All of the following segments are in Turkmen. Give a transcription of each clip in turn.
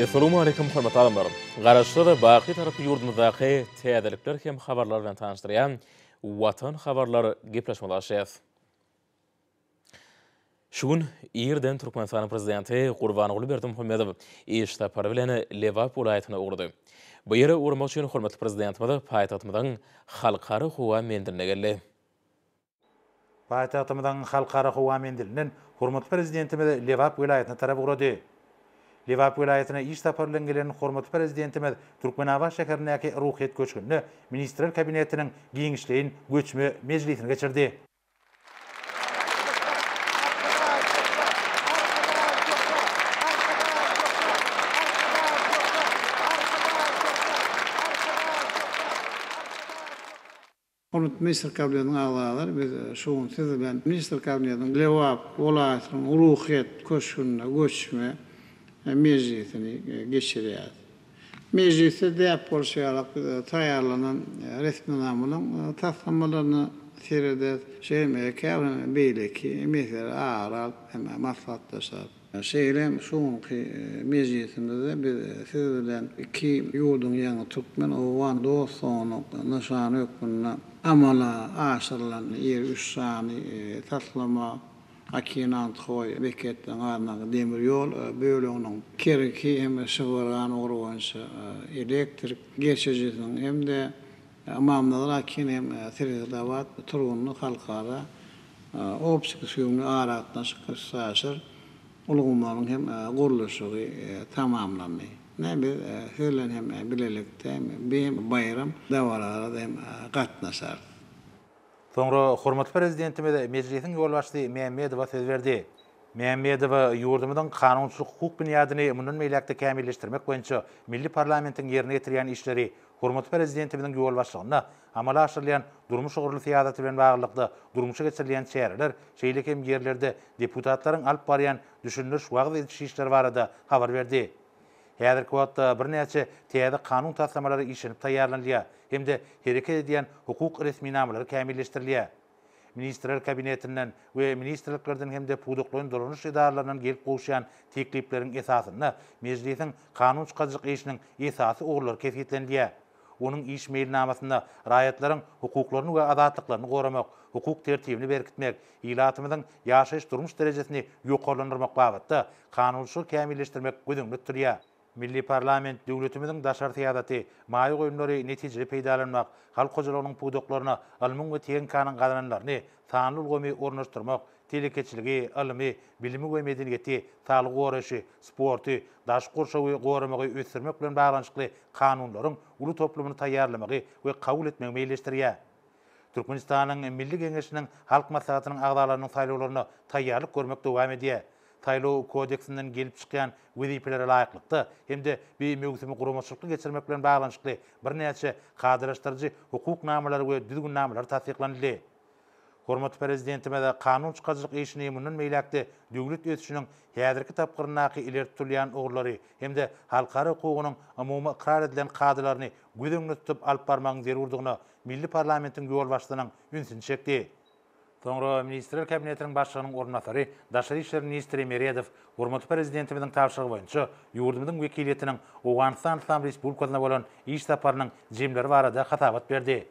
Essalamu aleýkum hormatly adamlar! Garaşsyz, baky Taraply ýurdumyzdaky täzelikler hem habarlar bilen tanyşdyrýan Watan habarlar gepleşigimize başlaýarys. Şu gün irden Türkmenistanyň Prezidenti Gurbanguly Berdimuhamedow iş sapary bilen Lebap welaýatyna ugrady. Bu ýere ugramak üçin hormatly Prezidentimiz paýtagtymyzyň Halkara howa menziline geldi. Paýtagtymyzyň Halkara howa menzilinden hormatly Prezidentimiz Lebap welaýatyna tarap ugrady. Lebap welaýatyna iş sapary bilen gelen hormatly Prezidentimiz Türkmenabat şäherindäki Ruhyýet köşgünde Ministrler Kabinetiniň giňişleýin göçme mejlisini geçirdi. Hormatly Ministrler Kabinetiniň agzalary, biz şu gün siz bilen Ministrler Kabinetiniň Lebap welaýatynyň Ruhyýet köşgünde göçme mejlisini geçirýäris. Mejlisde däp bolşy ýaly taýýarlanan resminamalaryň taslamalaryna serederis, şeýle hem käbir beýleki meseleleri ara alyp hem maslahatlaşarys. Şeýle hem şu günki mejlisimizde biz siz bilen iki ýurduň ýagny türkmen-owgan dost-doganlyk nyşany hökmünde amala aşyrylan iri üç sany taslama, Akin-Andhoý beketiniň arasyndaky demir ýol böleginiň Kerki hem-de Şygbyrgan ugry boýunça elektrik geçirijisiniň hem-de Ymamnazar-Akin hem Serhetabat Turgundy halkara optiki-süýümli aragatnaşyk üstaşyr ulgamlarynyň hem gurluşygy tamamlandy. Ine, biz siz bilen hem bilelikde bu baýram dabaralara-da hem gatnaşarys. Soňra hormatly Prezidentimiz Mejlisiň ýolbaşçysy Mämmedowa söz berdi. Mämmedowa ýurdumyzyň kanunçylyk-hukuk binýadyny mundan beýläk-de kämilleşdirmek boýunça milli parlamentiň ýerine ýetirýän işleri, hormatly Prezidentimiziň ýolbaşçylygynda amala aşyrylýan durmuş ugurly syýasaty bilen baglylykda durmuşa geçirilýän çäreler, şeýle hem ýerlerde deputatlaryň alyp barýan düşündiriş-wagyz ediş işleri barada habar berdi. Häzirki wagtda birnäçe täze kanun taslamalary işlenip taýýarlanylýar hem-de hereket edýän hukuk resminamalary kämilleşdirilýär. Ministrler Kabinetinden we ministrliklerden hem-de pudaklaýyn dolanyş edaralaryndan gelip gowuşýan teklipleriň esasynda Mejlisiň kanun çykaryjylyk işiniň esasy ugurlary kesgitlenilýär. Onuň iş meýilnamasynda raýatlaryň hukuklaryny we azatlyklaryny goramak, hukuk tertibini berkitmek, ilatymyzyň ýaşaýyş-durmuş derejesini ýokarlandyrmak babatda kanunçylygy kämilleşdirmek göz öňünde tutulýar. Milli parlament döwletimiziň daşary syýasaty, maýa goýumlary netijeli peýdalanmak, halk hojalygynyň pudaklaryna ylmyň we tehnikanyň gazananlaryny, sanly ulgamy ornaşdyrmak, telekeçiligi, ylmy, bilimi we medeniýeti, saglygy goraýşy, sporty, daşky gurşawy goramagy ösdürmek bilen baglanyşykly kanunlaryň uly toplumyny taýýarlamagy we kabul etmegi meýilleşdirýär. Türkmenistanyň Milli Geňeşiniň Halk Maslahatynyň agzalarynyň saýlawlaryna taýýarlyk görmek dowam edýär. Saýlaw kodeksinden gelip çykýan wezipelere laýyklykda hem-de bi möwsümi guramaçylykly geçirmek bilen baglanyşykly birnäçe kadalaşdyryjy hukuk namalary we düzgünnamalary tassyklanyldy. Hormatly Prezidentimiz kanun çykaryjylyk işini mundan beýläk-de döwlet ösüşiniň häzirki tapgyryndaky ileri tutulýan ugurlary hem-de halkara hukugynyň umumy ykrar edilen kadalaryny göz öňünde tutup alyp barmagyň zerurdygyna milli parlamentiň ýolbaşçysynyň ünsüni çekdi. Soňra Ministrler Kabinetiniň Başlygynyň orunbasary, daşary işler ministri Meredow hormatly Prezidentimiziň tabşyrygy boýunça ýurdumyzyň wekiliýetiniň Owganystan Yslam Respublikasyna bolan iş saparynyň jemleri barada hasabat berdi.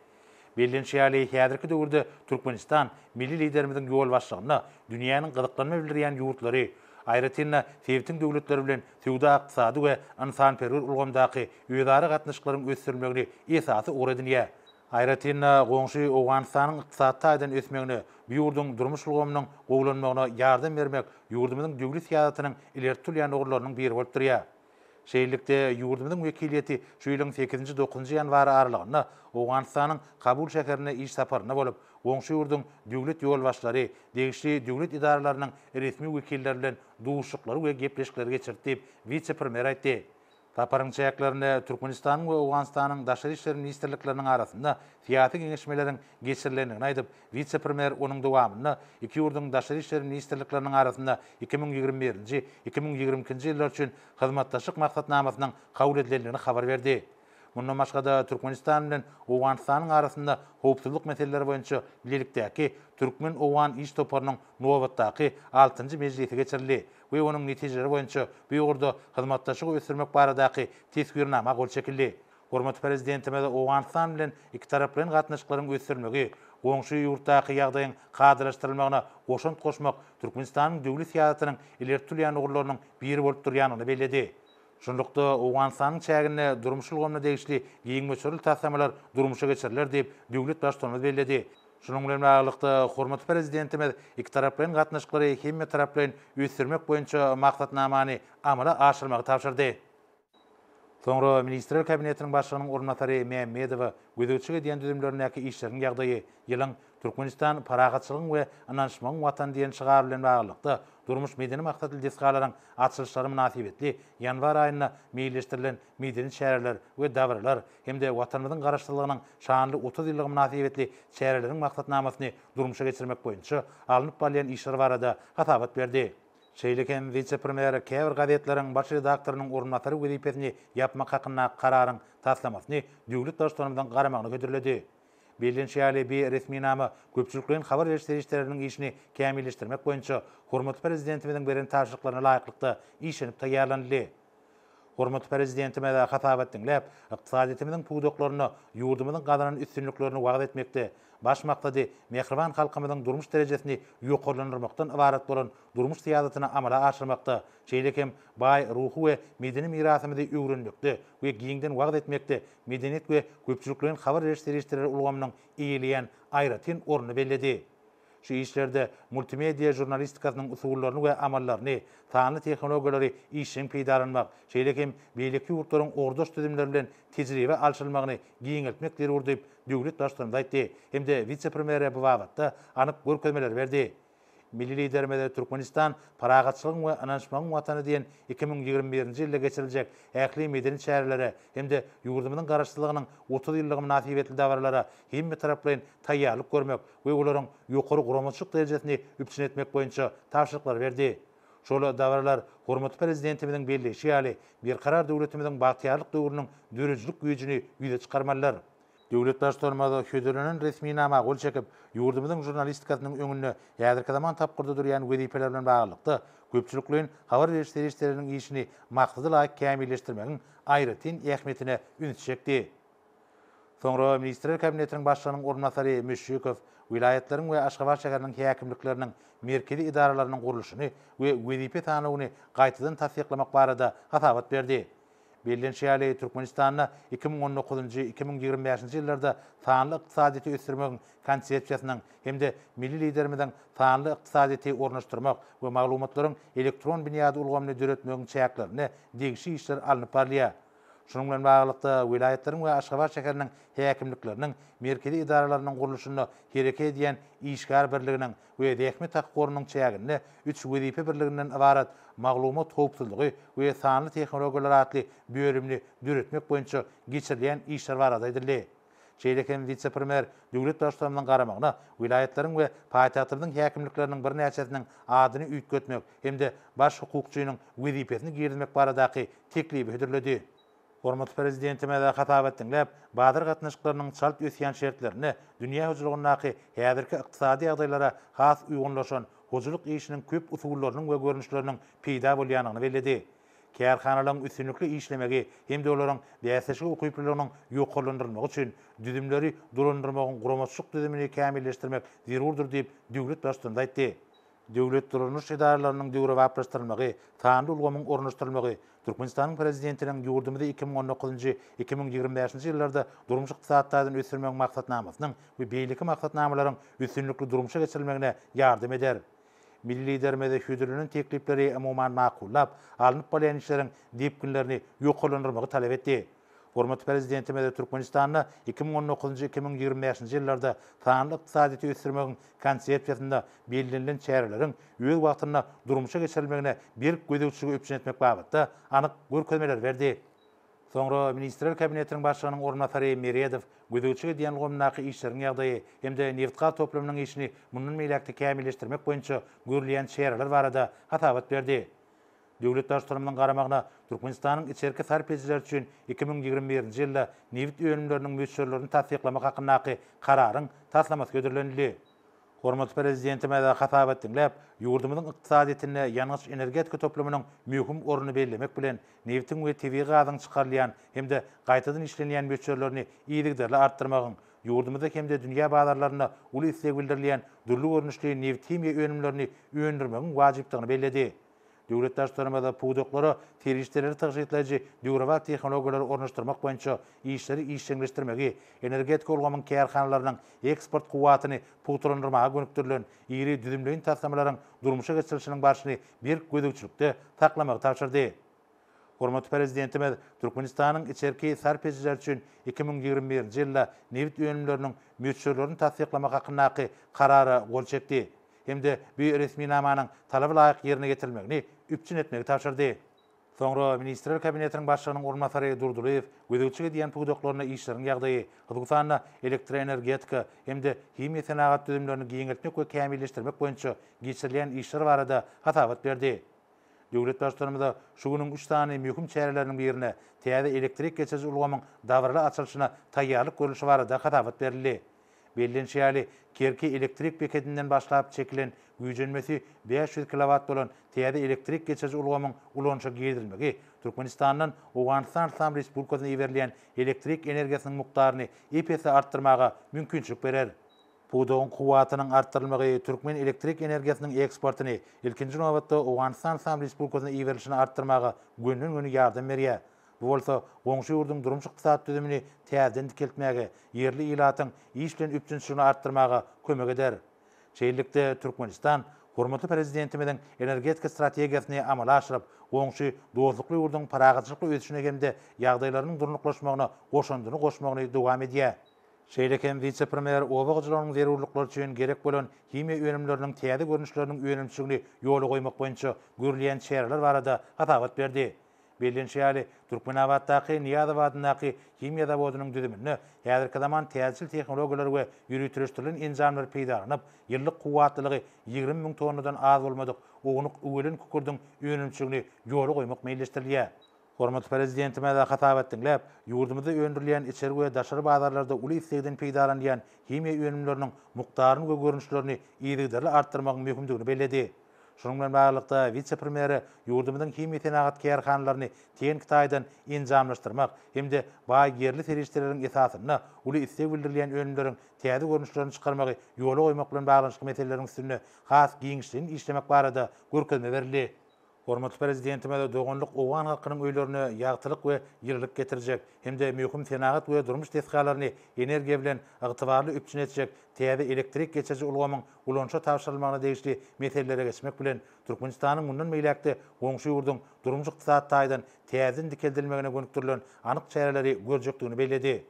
Bellenişi ýaly, häzirki döwürde Türkmenistan milli Liderimiziň ýolbaşçylygynda dünýäniň gyzyklanma bildirýän ýurtlary, aýratyn-da, sebitiň döwletleri bilen söwda-ykdysady we ynsanperwer ulgamdaky özara gatnaşyklaryň ösdürilmegini esasy ugur edinýär. Aýratyn-da, goňşy Owganystanyň ykdysady taýdan ösmegine, bu ýurduň durmuş ulgamynyň gowulanmagyna ýardam bermek ýurdumyzyň döwlet syýasatynyň ileri tutulýan ugurlarynyň biri bolup durýar. Şeýlelikde, ýurdumyzyň wekiliýeti şu ýylyň sekizinji, dokuzynjy ýanwary aralygynda Owganystanyň Kabul şäherinde iş saparynda bolup, goňşy ýurduň döwlet ýolbaşçylary, degişli döwlet edaralarynyň resmi wekilleri bilen duşuşyklary we gepleşikleri geçirdi diýip, wise-premýer aýtdy. Saparyň çäklerinde Türkmenistanyň we Owganystanyň Daşary işler ministrlikleriniň arasynda syýasy geňeşmeleriň geçirilendigini aýdyp, wise-premýer onuň dowamynda iki ýurduň Daşary işler ministrlikleriniň arasynda 2021-nji, 2022-nji ýyllar üçin hyzmatdaşlyk maksatnamasynyň kabul edilendigini habar berdi. Mundan başga-da, Türkmenistan bilen Owganystanyň arasynda howpsuzlyk meseleleri boýunça bilelikdäki türkmen-owgan iş toparynyň nobatdaky altynjy mejlisi geçirildi. we onuň netijeleri boýunça bu ugurda hyzmatdaşlygy ösdürmek baradaky Teswirnama gol çekildi. Hormatly Prezidentimiz Owganystan bilen ikitaraplaýyn gatnaşyklaryň ösdürilmegi, goňşy ýurtdaky ýagdaýyň kadalaşdyrylmagyna goşant goşmak Türkmenistanyň döwlet syýasatynyň ileri tutulýan ugurlarynyň biri bolup durýandygyny belledi. Şunlukda, Owganystanyň çäginde durmuş ulgamyna degişli giň möçberli taslamalar durmuşa geçiriler diýip, döwlet Baştutanymyz belledi. Şunuň bilen baglylykda, hormatly Prezidentimiz ikitaraplaýyn gatnaşyklary hemmetaraplaýyn ösdürmek boýunça maksatnamany amala aşyrmagy tabşyrdy. Soňra Ministrler Kabinetiniň Başlygynyň orunbasary Mämmedowa gözegçilik edýän düzümlerindäki işleriň ýagdaýy, ýylyň Türkmenistan, parahatçylygyň we ynanyşmagyň Watany diýen şygar bilen baglylykda, durmuş-medeni maksatly desgalaryň açylyşlary mynasybetli ýanwar aýynda meýilleşdirilen medeni çäreler we dabaralar hem-de Watanymyzyň Garaşsyzlygynyň şanly 30 ýyllygy mynasybetli çäreleriň maksatnamasyny durmuşa geçirmek boýunça alnyp barylýan işler barada hasabat berdi. Şeýle hem wise-premýer käbir gazetleriň baş redaktorynyň orunbasary wezipesini ýapmak hakyndaky kararyň taslamasyny döwlet Baştutanymyzyň garamagyna hödürledi. Bellenişi ýaly, bi resminama köpçülikleýin habar beriş serişdeleriniň işini kämilleşdirmek boýunça hormatly Prezidentimiziň beren tabşyryklaryna laýyklykda işlenip taýýarlanyldy. Hormatly Prezidentimiz hasabat diňläp, ykdysadyýetimiziň pudaklarynda ýurdumyzyň gazanan üstünliklerini wagyz etmekde, baş maksady mähriban halkymyzyň durmuş derejesini ýokarlandyrmakdan ybarat bolan durmuş syýasatyny amala aşyrmakda, şeýle hem baý ruhy we medeni mirasymyzy öwrenmekde we giňden wagyz etmekde medeniýet we köpçülikleýin habar beriş serişdeleri ulgamynyň eýeleýän aýratyn ornuny belledi. Şu işlerde multimediýa žurnalistikasynyň usullaryny we amallaryny, sanly tehnologiýalary işjeň peýdalanmak, şeýle hem beýleki ýurtlaryň ugurdaş düzümleri bilen tejribe alşylmagyny giňeltmek zerur diýip, döwlet Baştutanymyz aýtdy hem-de wise-premýere bu babatda anyk görkezmeleri berdi. Milli Liderimiz Türkmenistan, parahatçylygyň we ynanyşmagyň Watany diýen 2021-nji ýylda geçiriljek ähli medeni çärelere hem-de ýurdumyzyň Garaşsyzlygynyň 30 ýyllygy mynasybetli dabaralara hemmetaraplaýyn taýýarlyk görmek we olaryň ýokary guramaçylyk derejesini üpjün etmek boýunça tabşyryklary berdi. Şol dabaralar hormatly Prezidentimiziň belleýşi ýaly, Berkarar döwletimiziň bagtyýarlyk döwrüniň döredijilik güýjüni ýüze çykarmalydyr. Döwlet Baştutanymyz hödürlenen resminama gol çekip, ýurdumyzyň žurnalistikasynyň öňünde häzirki zaman tapgyrda durýan wezipeler bilen baglylykda, köpçülikleýin habar beriş serişdeleriniň işini maksada laýyk kämilleşdirmegiň aýratyn ähmiýetine ünsi çekdi. Soňra Ministrler Kabinetiniň Başlygynyň orunbasary Müşşikow welaýatlaryň we Aşgabat şäheriniň häkimlikleriniň merkezi edaralarynyň gurluşyny we wezipe sanawyny gaýtadan tassyklamak barada hasabat berdi. Bellenişi ýaly, Türkmenistanda 2019-njy, 2025-nji ýyllarda sanly ykdysadyýeti ösdürmegiň Konsepsiýasynyň hem-de milli Liderimiziň sanly ykdysadyýeti ornaşdyrmak we maglumatlaryň elektron binýady ulgamyny döretmegiň çäklerinde degişli işler alnyp barylýar. Şunuň bilen baglylykda, welaýatlaryň we Aşgabat şäheriniň häkimlikleriniň merkezi edaralarynyň gurluşynda hereket edýän işgär birliginiň we zähmet haky gorunyň çäginde üç wezipe birliginden ybarat Maglumat howpsuzlygy we sanly tehnologiýalar atly bölümini döretmek boýunça geçirilýän işler barada aýdyldy. Şeýle hem wise-premýer döwlet Baştutanymyzyň garamagyna welaýatlaryň we paýtagtymyzyň häkimlikleriniň birnäçesiniň adyny üýtgetmek hem-de baş hukukçynyň wezipesini girizmek baradaky teklibi hödürledi. Hormatly Prezidentimiz hasabat diňläp, bazar gatnaşyklarynyň çalt ösýän şertlerinde dünýä hojalygyndaky häzirki ykdysady ýagdaýlara has uýgunlaşan hojalyk işiniň köp usullarynyň we görnüşleriniň peýda bolýandygyny belledi. Kärhanalaryň üstünlikli işlemegi hem-de olaryň bäsleşige ukyplylygynyň ýokarlandyrylmagy üçin düzümleri dolandyrmagyň guramaçylyk düzümini kämilleşdirmek zerurdyr diýip, döwlet Baştutanymyz aýtdy. Döwlet dolandyryş edaralarynyň döwrebaplaşdyrylmagy, sanly ulgamyň ornaşdyrylmagy Türkmenistanyň Prezidentiniň ýurdumyzy 2019-njy, 2025-nji ýyllarda durmuş-ykdysady taýdan ösdürmegiň maksatnamasynyň we beýleki maksatnamalaryň üstünlikli durmuşa geçirilmegine ýardam eder. Milli Liderimiz hödürlenen teklipleri umuman makullap, alnyp barylýan işleriň depginlerini ýokarlandyrmagy talap etdi. Hormatly Prezidentimiz Türkmenistanda 2019-njy, 2025-nji ýyllarda sanly ykdysadyýeti ösdürmegiň Konsepsiýasynda bellenilen çäreleriň öz wagtynda durmuşa geçirilmegine berk gözegçiligi üpjün etmek babatda anyk görkezmeleri berdi. Soňra Ministrler Kabinetiniň Başlygynyň orunbasary Meredow gözegçilik edýän ulgamyndaky işleriň ýagdaýy hem-de nebitgaz toplumynyň işini mundan beýläk-de kämilleşdirmek boýunça görülýän çäreler barada hasabat berdi. Döwlet Baştutanymyzyň garamagyna Türkmenistanyň içerki sarp edijiler üçin 2021-nji ýylda nebit önümleriniň möçberlerini tassyklamak hakyndaky Kararyň taslamasy hödürlenildi. Hormatly Prezidentimiz hasabat diňläp, ýurdumyzyň ykdysadyýetinde ýangyç-energetika toplumynyň möhüm ornuny bellemek bilen, nebitiň we tebigy gazyň çykarylýan hem-de gaýtadan işlenýän möçberlerini yzygiderli artdyrmagyň, ýurdumyzda hem-de dünýä bazarlarynda uly isleg bildirilýän dürli görnüşli nebithimiýa önümlerini öndürmegiň wajypdygyny belledi. Döwlet Baştutanymyz pudaklara serişdeleri tygşytlaýjy döwrebap tehnologiýalary ornaşdyrmak boýunça işleri işjeňleşdirmegi, energetika ulgamyň kärhanalarynyň eksport kuwwatyny pugtalandyrmaga gönükdirilen iri düzümleýin taslamalaryň durmuşa geçirilişiniň barşyny berk gözegçilikde saklamagy tabşyrdy. Hormatly Prezidentimiz Türkmenistanyň içerki sarp edijiler üçin 2021-nji ýylda nebit önümleriniň möçberlerini tassyklamak hakyndaky Karara gol çekdi hem-de bu resminamanyň talaba laýyk ýerine ýetirilmegini üpjün etmegi tabşyrdy. Soňra Ministrler Kabinetiniň Başlygynyň orunbasary Durdylyýew gözegçilik edýän pudaklarynda işleriň ýagdaýy, hususan-da, elektroenergetika hem-de himiýa senagat düzümlerini giňeltmek we kämilleşdirmek boýunça geçirilýän işler barada hasabat berdi. Döwlet Baştutanymyza şu günüň üç sany möhüm çäreleriniň birine, täze elektrik geçiriji ulgamyň dabaraly açylyşyna taýýarlyk görlüşi barada hasabat berildi. Bellenişi ýaly, Kerki elektrik bekedinden başlap çekilen güýjenmesi 500 kilowat bolan täze elektrik geçiriji ulgamyň ulanyşa girizilmegi Türkmenistandan Owganystan Yslam Respublikasyna iberilýän elektrik energiýasynyň mukdaryny ep-esli artdyrmaga mümkinçilik berer. Pudagyň kuwwatynyň artdyrylmagy türkmen elektrik energiýasynyň eksportyny, ilkinji nobatda, Owganystan Yslam Respublikasyna iberilişini artdyrmaga gönden-göni ýardam berýär. Bu bolsa goňşy ýurduň durmuş-ykdysady düzümini täzeden dikeltmäge, ýerli ilatyň iş bilen üpjünçiligini artdyrmaga kömek eder. Şeýlelikde, Türkmenistan hormatly Prezidentimiziň energetika strategiýasyny amala aşyryp, goňşy dostlukly ýurduň parahatçylykly ösüşine hem-de ýagdaýlarynyň durnuklaşmagyna goşandyny goşmagyny dowam edýär. Şeýle hem wise-premýer oba hojalygynyň zerurlyklary üçin gerek bolan himiýa önümleriniň täze görnüşleriniň önümçiligini ýola goýmak boýunça görülýän çäreler barada hasabat berdi. Bellenişi ýaly, Türkmenabatdaky Nyýazow adyndaky himiýa zawodynyň düzüminde häzirki zaman täzeçil tehnologiýalary we ýöriteleşdirilen enjamlary peýdalanyp, ýyllyk kuwwatlylygy 20 müň tonnadan az bolmadyk ownuk üwelen kükürdiň önümçiligini ýola goýmak meýilleşdirilýär. Hormatly Prezidentimiz hasabat diňläp, ýurdumyzda öndürilýän içeri we daşary bazarlarda uly islegden peýdalanylýan himiýa önümleriniň mukdaryny we görnüşlerini yzygiderli artdyrmagyň möhümdigini belledi. Şunuň bilen baglylykda, wise-premýere ýurdumyzyň himiýa senagat kärhanalaryny tehniki taýdan enjamlaşdyrmak hem-de baý ýerli serişdeleriň esasynda uly isleg bildirilýän önümleriň täze görnüşlerini çykarmagy ýola goýmak bilen baglanyşykly meseleleriň üstünde has giňişleýin işlemek barada görkezme berildi. Hormatly Prezidentimiz doganlyk owgan halkynyň öýlerine ýagtylyk we ýylylyk getirjek hem-de möhüm senagat we durmuş desgalaryny energiýa bilen ygtybarly üpjün etjek täze elektrik geçiriji ulgamyň ulanyşa tabşyrylmagyna degişli meselelere geçmek bilen, Türkmenistanyň mundan beýläk-de goňşy ýurduň durmuş-ykdysady taýdan täzeden dikeldilmegine gönükdirilen anyk çäreleri görjekdigini belledi.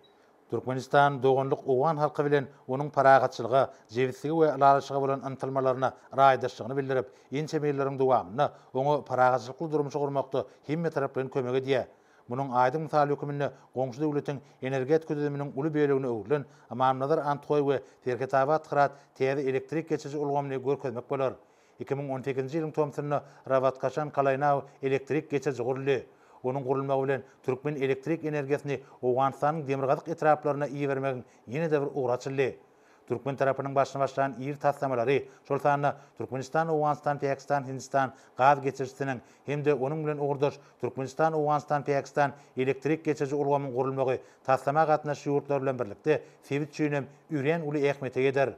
Türkmenistan doganlyk owgan halky bilen onuň parahatçylyga, jebislige we ylalaşyga bolan ymtylmalaryna raýdaşlygyny bildirip, ençeme ýyllaryň dowamynda oňa parahatçylykly durmuşy gurmakda hemmetaraplaýyn kömek edýär. Munuň aýdyň mysaly höküminde goňşy döwletiň energetika düzüminiň uly bölegine öwrülen Ymamnazar-Andhoý we Serhetabat-Hyrat täze elektrik geçiriji ulgamyny görkezmek bolar. 2018-nji ýylyň tomsunda Rabatkaşan-Kalaýnau elektrik geçiriji guruldy. Onuň gurulmagy bilen türkmen elektrik energiýasyny Owganystanyň demirgazyk etraplaryna ibermegiň ýene-de bir ugry açyldy. Türkmen tarapynyň başyny başlan iri taslamalary, şol sanda Türkmenistan-Owganystan-Pakistan-Hindistan gaz geçirijisiniň hem-de onuň bilen ugurdaş Türkmenistan-Owganystan-Pakistan elektrik geçiriji ulgamyň gurulmagy taslama gatnaşyjy ýurtlar bilen birlikde sebit üçin hem örän uly ähmiýete eýedir.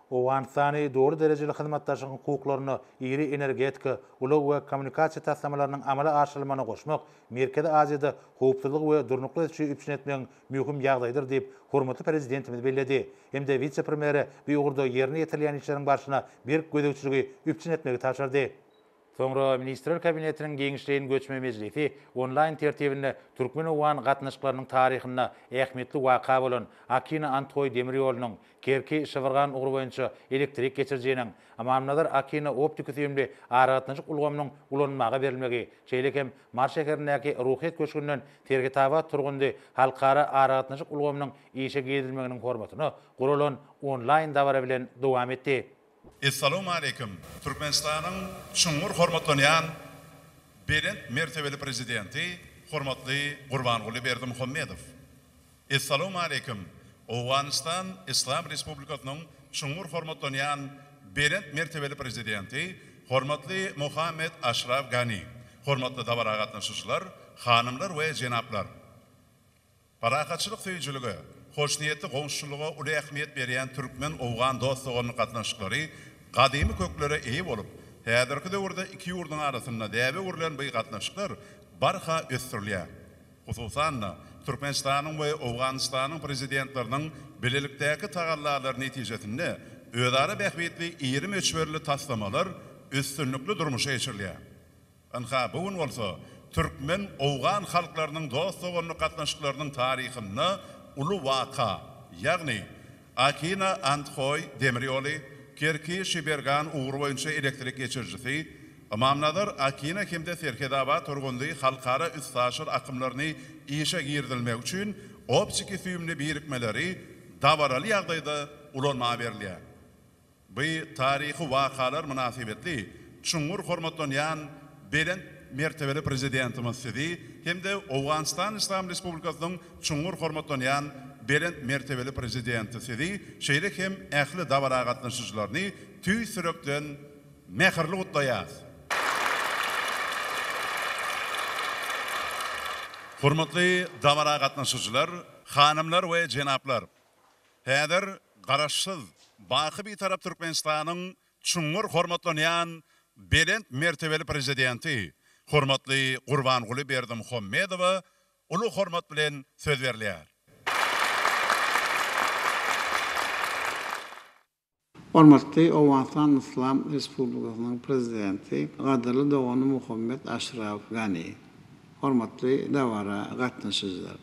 Owganystany doly derejeli hyzmatdaşlygyň hukuklaryna iri energetika, ulag we kommunikasiýa taslamalarynyň amala aşyrylmagyna goşmak Merkezi Aziýada howpsuzlygy we durnukly ösüşi üpjün etmegiň möhüm ýagdaýydyr diýip, hormatly Prezidentimiz belledi hem-de wise-premýere bu ugurda ýerine ýetirilýän işleriň barşyna berk gözegçiligi üpjün etmegi tabşyrdy. Soňra Ministrler Kabinetiniň giňişleýin göçme mejlisi onlaýn tertibinde türkmen-owgan gatnaşyklarynyň taryhynda ähmiýetli waka bolan Akina-Andhoý demir ýolunyň Kerki-Şybyrgan ugry boýunça elektrik geçirijiniň, Ymamnazar-Akina optiki-süýümli aragatnaşyk ulgamynyň ulanylmaga berilmegi, şeýle hem Mary şäherindäki Ruhyýet köşgünden Serhetabat-Turgundy halkara aragatnaşyk ulgamynyň işe girizilmeginiň hormatyna guralan onlaýn dabara bilen dowam etdi. Essalawmaleýkim, Türkmenistanyň çuňňur hormatlanýan belent mertebeli Prezidenti hormatly Gurbanguly Berdimuhamedow. Essalawmaleýkim, Owganystan Yslam Respublikasynyň çuňňur hormatlanýan belent mertebeli Prezidenti hormatly Mohammed Aşraf Gani, hormatly dabara gatnaşyjylar, hanymlar we jenaplar! Parahatçylyk söýüjilige, hoşniýetli goňşuçylyga uly ähmiýet berýän türkmen-owgan dost-doganlyk gatnaşyklary gadymy köklere eýe bolup, häzirki döwürde iki ýurduň arasynda däbe öwrülen bu gatnaşyklar barha ösdürilýär. Hususan-da, Türkmenistanyň we Owganystanyň Prezidentleriniň bilelikdäki tagallalary netijesinde özara bähbitli iri möçberli taslamalar üstünlikli durmuşa geçirilýär. Ynha, bu gün bolsa türkmen-owgan halklarynyň dost-doganlyk gatnaşyklarynyň taryhynda uly waka, ýagny Akina-Andhoý demir ýoly, Kerki-Şibergan ugry boýunça elektrik geçirijisi, Ymamnazar-Akina hem-de Serhedabat-Turgundy halkara üstaşyr akymlaryny işe girizilmegi üçin optiki-süýümli birikmeleri dabaraly ýagdaýda ulanmaga berilýär. Bu taryhy wakalar mynasybetli çuňňur hormatlanýan belent mertebeli Prezidentimiz Sizi hem-de Owganystan Yslam Respublikasynyň çuňňur hormatlanýan belent mertebeli Prezidenti Sizi, şeýle hem ähli dabara gatnaşyjylaryny tüýs ýürekden mähirli gutlaýarys. Hormatly dabara gatnaşyjylar, hanymlar we jenaplar! Häzir Garaşsyz, baky Bitarap Türkmenistanyň çuňňur hormatlanýan belent mertebeli Prezidenti hormatly Gurbanguly Berdimuhamedowa uly hormat bilen söz berilýär. Hormatly Owganystan Yslam Respublikasynyň Prezidenti gadyrly dogany Muhammet Aşraf Gani, hormatly dabara gatnaşyjylar!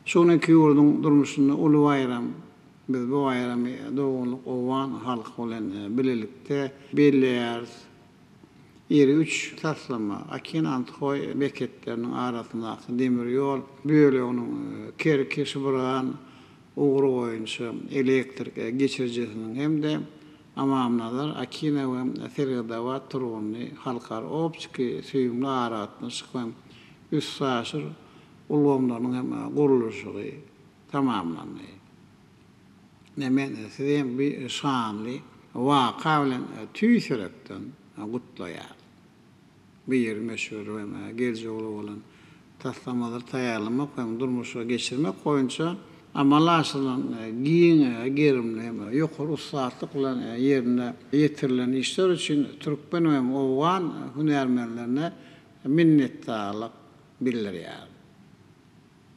Şu gün iki ýurduň durmuşynda uly baýram. Biz bu baýramy doganlyk owgan halky bilen bilelikde belleýäris. Iri üç taslama, Akin-Andhoý beketleriniň arasyndaky demir ýol böleginiň Kerki-Şybyrgan ugry boýunça elektrik geçirijisiniň hem-de Ymamnazar, Akina we Sergedabat Turgundy halkara optiki süýümli aragatnaşyk we üstaşyr ulgamlarynyň hem gurluşygy tamamlandy. Ine, men sizi hem bu şanly waka bilen tüýs ýürekden gutlaýaryn. Bu iri möçberli hem geljegi uly bolan taslamalary taýýarlamak hem durmuşa geçirmek boýunça amala aşyrylan giň gerimli hem ýokary ussatlyk bilen ýerine ýetirilen işler üçin türkmen hem owgan hünärmenlerine minnetdarlyk bildirýärin.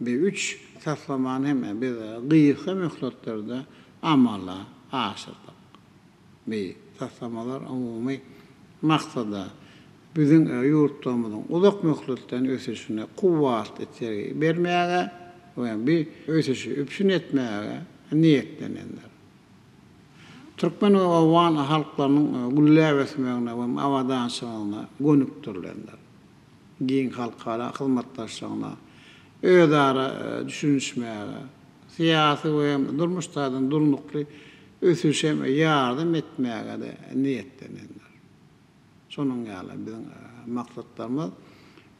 Bu üç taslamany hem biz gysga möhletlerde amala aşyrdyk. Bu taslamalar umumy maksada, biziň ýurtlarymyzyň uzak möhletleýin ösüşine kuwwatly itergi bermäge we bu ösüşi üpjün etmäge niýetlenendir. Türkmen we owgan halklarynyň gülläp ösmegine we abadançylygyna gönükdirilendir. giň halkara hyzmatdaşlygyna, özara düşünişmäge, syýasy we durmuş taýdan durnukly ösüşe ýardam etmäge-de niýetlenendir. Şonuň ýaly biziň maksatlarymyz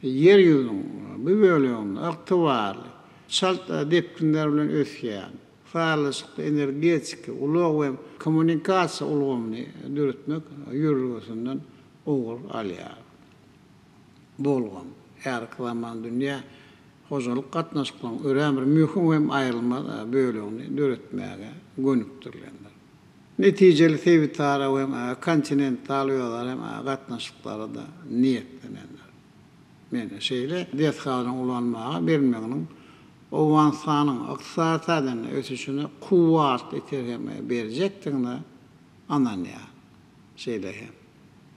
Ýer ýüzüniň bu böleginde ygtybarly, çalt depginler bilen ösýän, sazlaşykly energetika, ulag we kommunikasiýa ulgamyny döretmek ýörelgesinden ugur alýar. Bu ulgam, häzirki zaman dünýä hojalyk gatnaşyklarynyň örän bir möhüm hem aýrylmaz bölegini döretmäge gönükdirilendir. Netijeli sebitara we kontinental özara hem gatnaşyklara-da niýetlenendir. Men şeýle desgalaryň ulanmaga berilmeginiň Owganystanyň ykdysady taýdan ösüşine kuwwatly itergi berjekdigine ynanýaryn. Şeýle hem,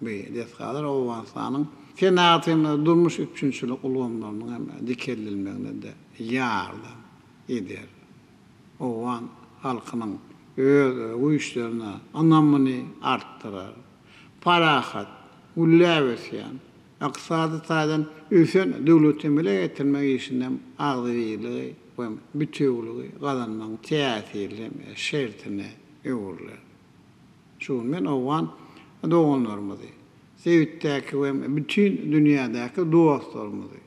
bu desgalar Owganystanyň senagat hem-de durmuş üpjünçilik ulgamlarynyň hem dikeldilmegine-de ýardam eder. Owgan halkynyň öz güýçlerine ynamyny artdyrar. Parahat, gülläp ösýän, ykdysady taýdan ösen döwleti emele getirmek işinde hem agzybirligi we bitewüligi gazanmagyň täsirli hem şertine öwrüler. Şu gün men owgan doganlarymyzy, sebitdäki we bütin dünýädäki dostlarymyzy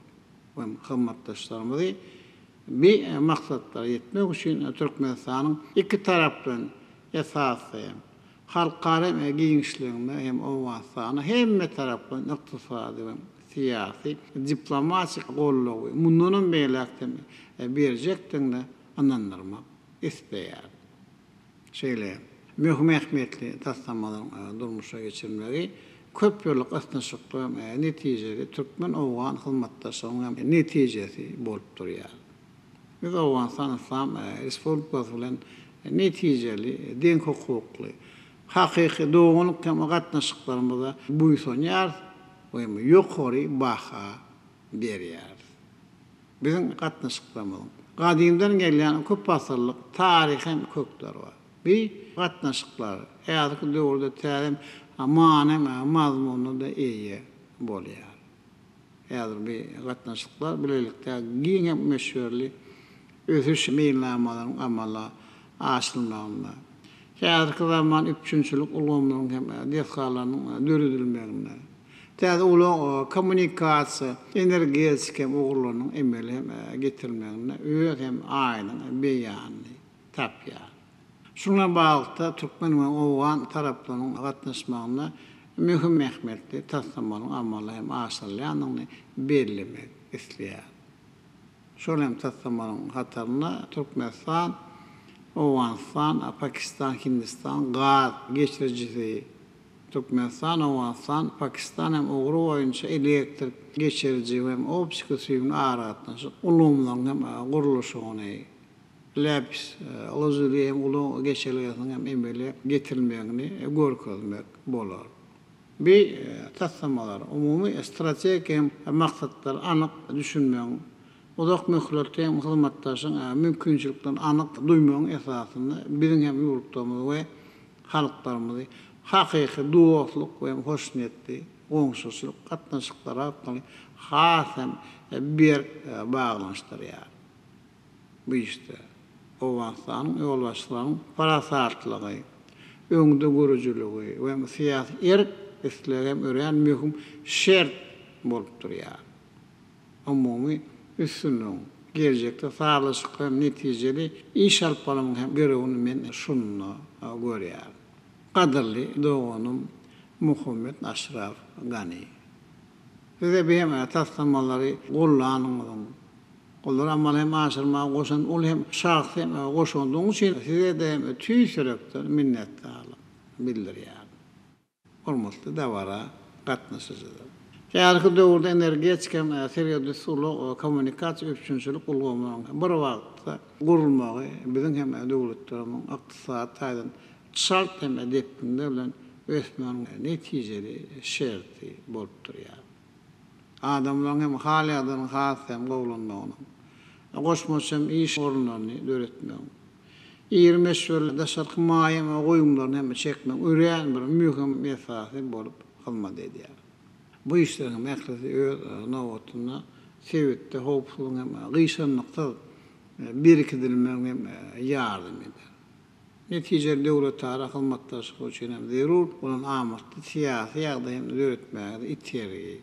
we hyzmatdaşlarymyzy. Bi maksatlara ýetmek üçin Türkmenistanyň ikitaraplaýyn esasda hem, halkara giňişliginde hem Owganystana hemmetaraplaýyn ykdysady we syýasy, diplomatik goldawy mundanam beýläk-de berjekdigine ynandyrmak isleýär. Şeýle hem, möhüm ähmiýetli taslamalaryň durmuşa geçirilmegi köp ýyllyk ysnyşykly we netijeli türkmen-owgan hyzmatdaşlygynyň hem netijesi bolup durýar. Biz Owganystan Yslam Respublikasy bilen netijeli, deňhukukly, hakyky doganlyk hem gatnaşyklarymyza buýsanýarys we ýokary baha berýäris. Biziň gatnaşyklarymyzyň gadymdan gelýän köpasyrlyk taryhy hem kökleri bar. Bu gatnaşyklar häzirki döwürde täze many hem mazmuna-da eýe bolýar. Häzir bu gatnaşyklar bilelikde giň hem möçberli ösüş meýilnamalarynyň amala aşyrylmagynda, häzirki zaman üpjünçilik ulgamlarynyň hem desgalarynyň döredilmeginde, täze ulag, kommunikasiýa, energetika hem ugurlarynyň emele hem getirilmeginde öz hem aýdyň beýanyny tapýar. Şunuň bilen baglylykda, türkmen we owgan taraplarynyň gatnaşmagynda möhüm ähmiýetli taslamalaryň amala hem aşyrylýandygyny bellemek isleýärin. Şol hem taslamalaryň hatarynda Türkmenistan, Owganystan, Pakistan, Hindistan gaz geçirijisi, Türkmenistan, Owganystan, Pakistan hem ugry boýunça elektrik geçiriji we optiki süýümli aragatnaşyk ulgamlaryň hem gurluşygyny Läpis Lazuli hem ulag geçelgesiniň hem emele getirilmegini görkezmek bolar. Bu taslamalar umumy strategik hem maksatlara anyk düşünmegiň, uzak möhletli hem hyzmatdaşyň mümkinçiliklerini anyk duýmagyň esasynda biziň hem ýurtlarymyzy we halklarymyzy hakyky dostluk we hoşniýetli goňşuçylyk gatnaşyklary arkaly has hem berk baglanyşdyrýar. Bu işde Owganystanyň ýolbaşçylarynyň parasatlygy, öňdegörüjiligi we syýasy erk-islegi hem örän möhüm şert bolup durýar. Umumy üstünligiň, geljekde sazlaşykly hem netijeli iş alyp barmagyň hem geregini men şunda görýärin. Gadyrly doganym Muhammet Aşraf Gani! Size bu hem taslamalary gollanyňyzyň, olary amala hem aşyrmaga goşan uly hem şahsy hem goşandyň üçin size-de hem tüýs ýürekden minnetdarlyk bildirýärin. Hormatly dabara gatnaşyjylar! Häzirki döwürde energetika hem serhetüsti ulag kommunikasiýa üpjünçilik ulgamlarynyň bir wagtda gurulmagy biziň hem döwletlerimiziň ykdysady taýdan çalt hem depginler bilen ösmegiň netijeli şerti bolup durýar. Adamlaryň hem hal-ýagdaýynyň has hem gowulanmagynyň, goşmaça hem iş orunlaryny döretmegiň, iri möçberli daşarky maýa goýumlaryny hem çekmegiň örän bir möhüm esasy bolup hyzmat edýär. Bu işleriň hem ählisi öz nobatynda sebitde howpsuzlygyň hem gyşarnyksyz berkidilmegine hem ýardam eder. Netijeli döwletara hyzmatdaşlyk üçin hem zerur bolan amatly syýasy ýagdaýy hem döretmäge-de itergi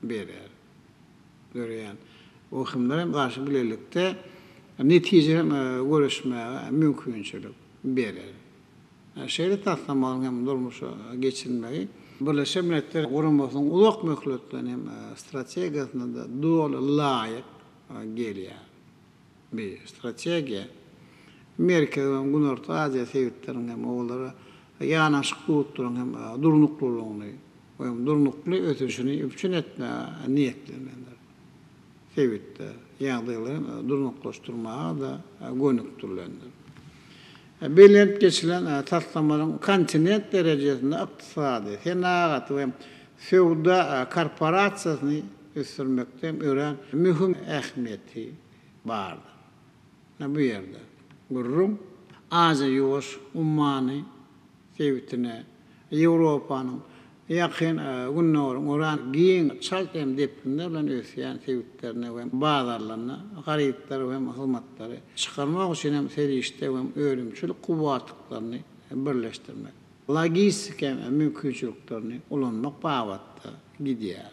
berer. Döreýän wehimlere hem garşy bilelikde netijeli hem göreşmäge mümkinçilik berer. Şeýle taslamalaryň hem durmuşa geçirilmegi Birleşen Milletler Guramasynyň uzak möhletleýin hem strategiýasyna-da doly laýyk gelýär. Bu strategiýa Merkezi we Günorta Aziýa sebitleriniň hem olara ýanaşyk ýurtlaryň hem durnuklylygyny we durnukly ösüşini üpjün etmäge niýetlenendir. Sebitde ýagdaýlary durnuklaşdyrmaga-da gönükdirilendir. Bellenip geçilen taslamalaryň kontinent derejesinde ykdysady, senagat we söwda korporasiýasyny ösdürmekde hem örän möhüm ähmiýeti bardyr. Ine bu ýerde gürrüň Aziýa-Ýuwaş ummany sebitine Ýewropanyň, Ýakyn Gündogaryň örän giň, çalt hem depginler bilen ösýän sebitlerine we bazarlaryna harytlary we hyzmatlary çykarmak üçin hem serişde we önümçilik kuwwatlyklaryny birleşdirmek, logistika mümkinçiliklerini ulanmak babatda gidýär.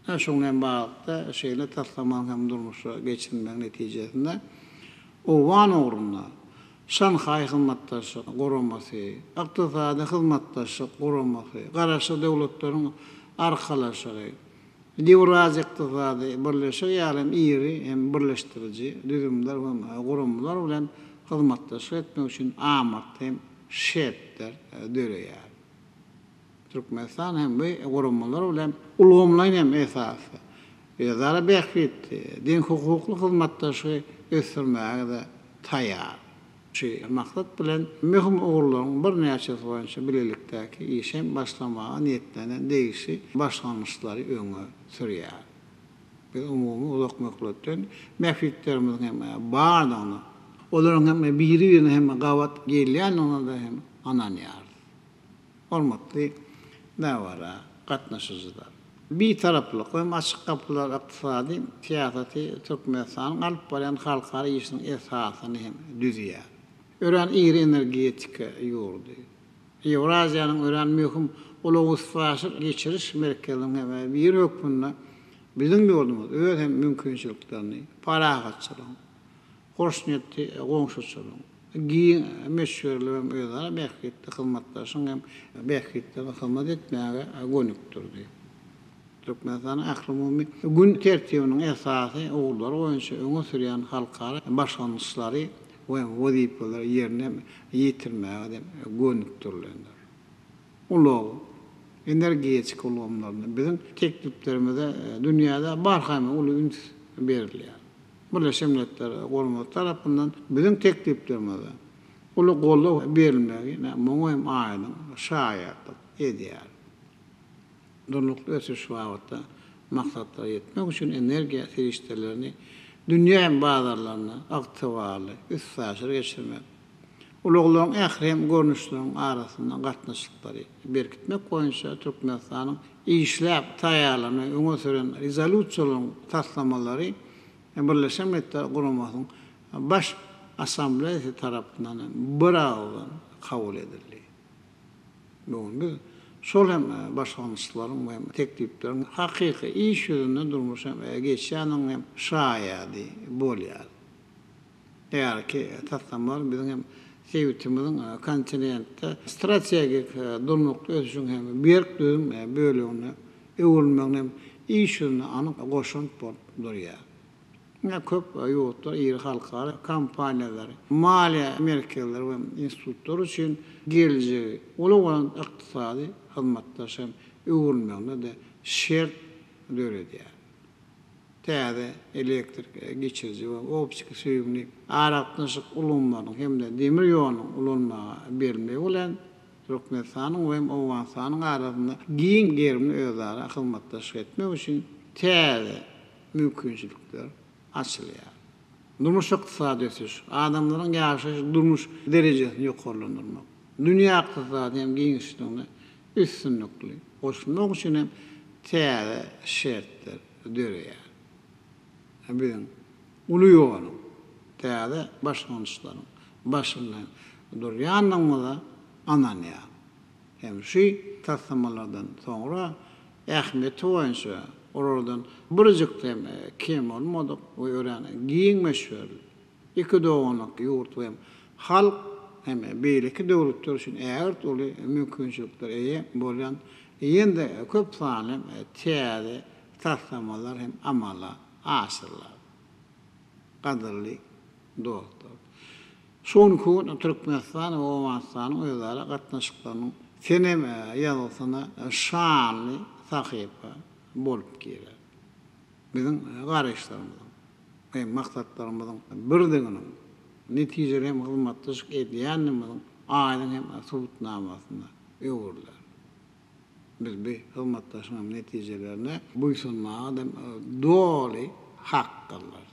Şunuň bilen baglylykda, şeýle taslamanyň hem durmuşa geçirilmegi netijesinde owgan ugrunda Şanhaý Hyzmatdaşlyk Guramasy, Ykdysady Hyzmatdaşlyk Guramasy, Garaşsyz Döwletleriň Arkalaşygy, Ýewraziýa Ykdysady Birleşigi ýaly hem iri hem birleşdiriji düzümler hem guramalar bilen hyzmatdaşlyk etmek üçin amatly hem şertler döreýär. Türkmenistan hem bu guramalar bilen ulgamlaýyn hem esasda özara bähbitli, deňhukukly hyzmatdaşlygy ösdürmäge-de taýýar. Şu maksat bilen, möhüm ugurlaryň birnäçesi boýunça bilelikdäki işe hem başlamaga niýetlenen degişli başlangyçlary öňe sürýär. Biz umumy uzak möhletden bähbitlerimiziň hem bardygyna, olaryň hem biri-birine hem gabat gelýändigine-de hem ynanýarys. Hormatly dabara gatnaşyjylar! Bitaraplyk we açyk gapylar ykdysady syýasaty Türkmenistanyň alyp barýan halkara işiniň esasyny hem düzýär. Örän iri energetika ýurdy, Ýewraziýanyň örän möhüm ulag-üstaşyr geçiriş merkeziniň hem biri hökmünde biziň ýurdumyz öz hem mümkinçiliklerini parahatçylygyň, hoşniýetli goňşuçylygyň, giň möçberli hem özara bähbitli hyzmatdaşlygyň hem bähbitlerine hyzmat etmäge gönükdirdi. Türkmenistanyň ählumumy gün tertibiniň esasy ugurlary boýunça öňe sürýän halkara başlangyçlary we wezipeleri ýerine ýetirmäge gönükdirilendir. Ulag, energetika ulgamlarynda biziň tekliplerimize dünýäde barha uly üns berilýär. Birleşen Milletler Guramasy tarapyndan biziň tekliplerimize uly goldaw berilmegi muňa hem aýdyň şaýatlyk edýär. Durnukly ösüş babatda maksatlara ýetmek üçin energiýa serişdelerini dünýä bazarlaryna ygtybarly üstaşyr geçirmek, ulaglaryň ähli hem görnüşleriniň arasynda gatnaşyklary berkitmek boýunça Türkmenistanyň işläp taýýarlan we öňe süren rezolýusiýalaryň taslamalary Birleşen Milletler Guramasynyň Baş Assambleýasy tarapyndan hem biragyzdan kabul edildi. Bu gün biz şol hem başlangyçlaryň we teklipleriň hakyky iş ýüzünde durmuşa geçýändiginiň hem şaýady bolýarys. Häzirki taslamalar biziň hem sebitimiziň kontinentde strategik durnukly ösüşiň hem berk düzüm bölegine öwrülmegine hem iş ýüzünde anyk goşant bolup durýar. Ine, köp ýurtlar, iri halkara kompaniýalary, maliýe merkezleri we institutlary üçin geljegi uly bolan ykdysady hyzmatdaş hem öwrülmegine-de şert döredýär. Täze elektrik geçiriji we optiki süýümli aragatnaşyk ulgamlarynyň hem-de demir ýolunyň ulanmaga berilmegi bilen Türkmenistanyň we Owganystanyň arasynda giň gerimli özara hyzmatdaşlyk etmek üçin täze mümkinçilikler açylýar. Durmuş-ykdysady ösüş, adamlaryň ýaşaýyş-durmuş derejesini ýokarlandyrmak, dünýä ykdysady hem giňişligine üstünlikli goşulmak üçin hem täze şertler döreýär. Biziň uly ýoluň, täze başlangyçlaryň başynda durýandygymyza ynanýaryn. Hem şu taslamalardan soňra ähmiýeti boýunça olardan birjik hem kem bolmadyk we örän giň möçberli iki doganlyk ýurt we halk hem beýleki döwletler üçin ägirt uly mümkinçiliklere eýe bolýan ýene-de köp sanly täze taslamalar hem amala aşyrylar. Gadyrly dostlar! Şu günki gün Türkmenistan we Owganystanyň özara gatnaşyklarynyň senem ýazgysyna şanly sahypa bolup girer. Biziň garaýyşlarymyzyň we maksatlarymyzyň birdiginiň, netijeli hem hyzmatdaşlyk edýändigimiziň aýdyň hem subutnamasyna öwrüler. Biz bu hyzmatdaşlygyň netijelerine buýsanmaga doly hakdyrlar.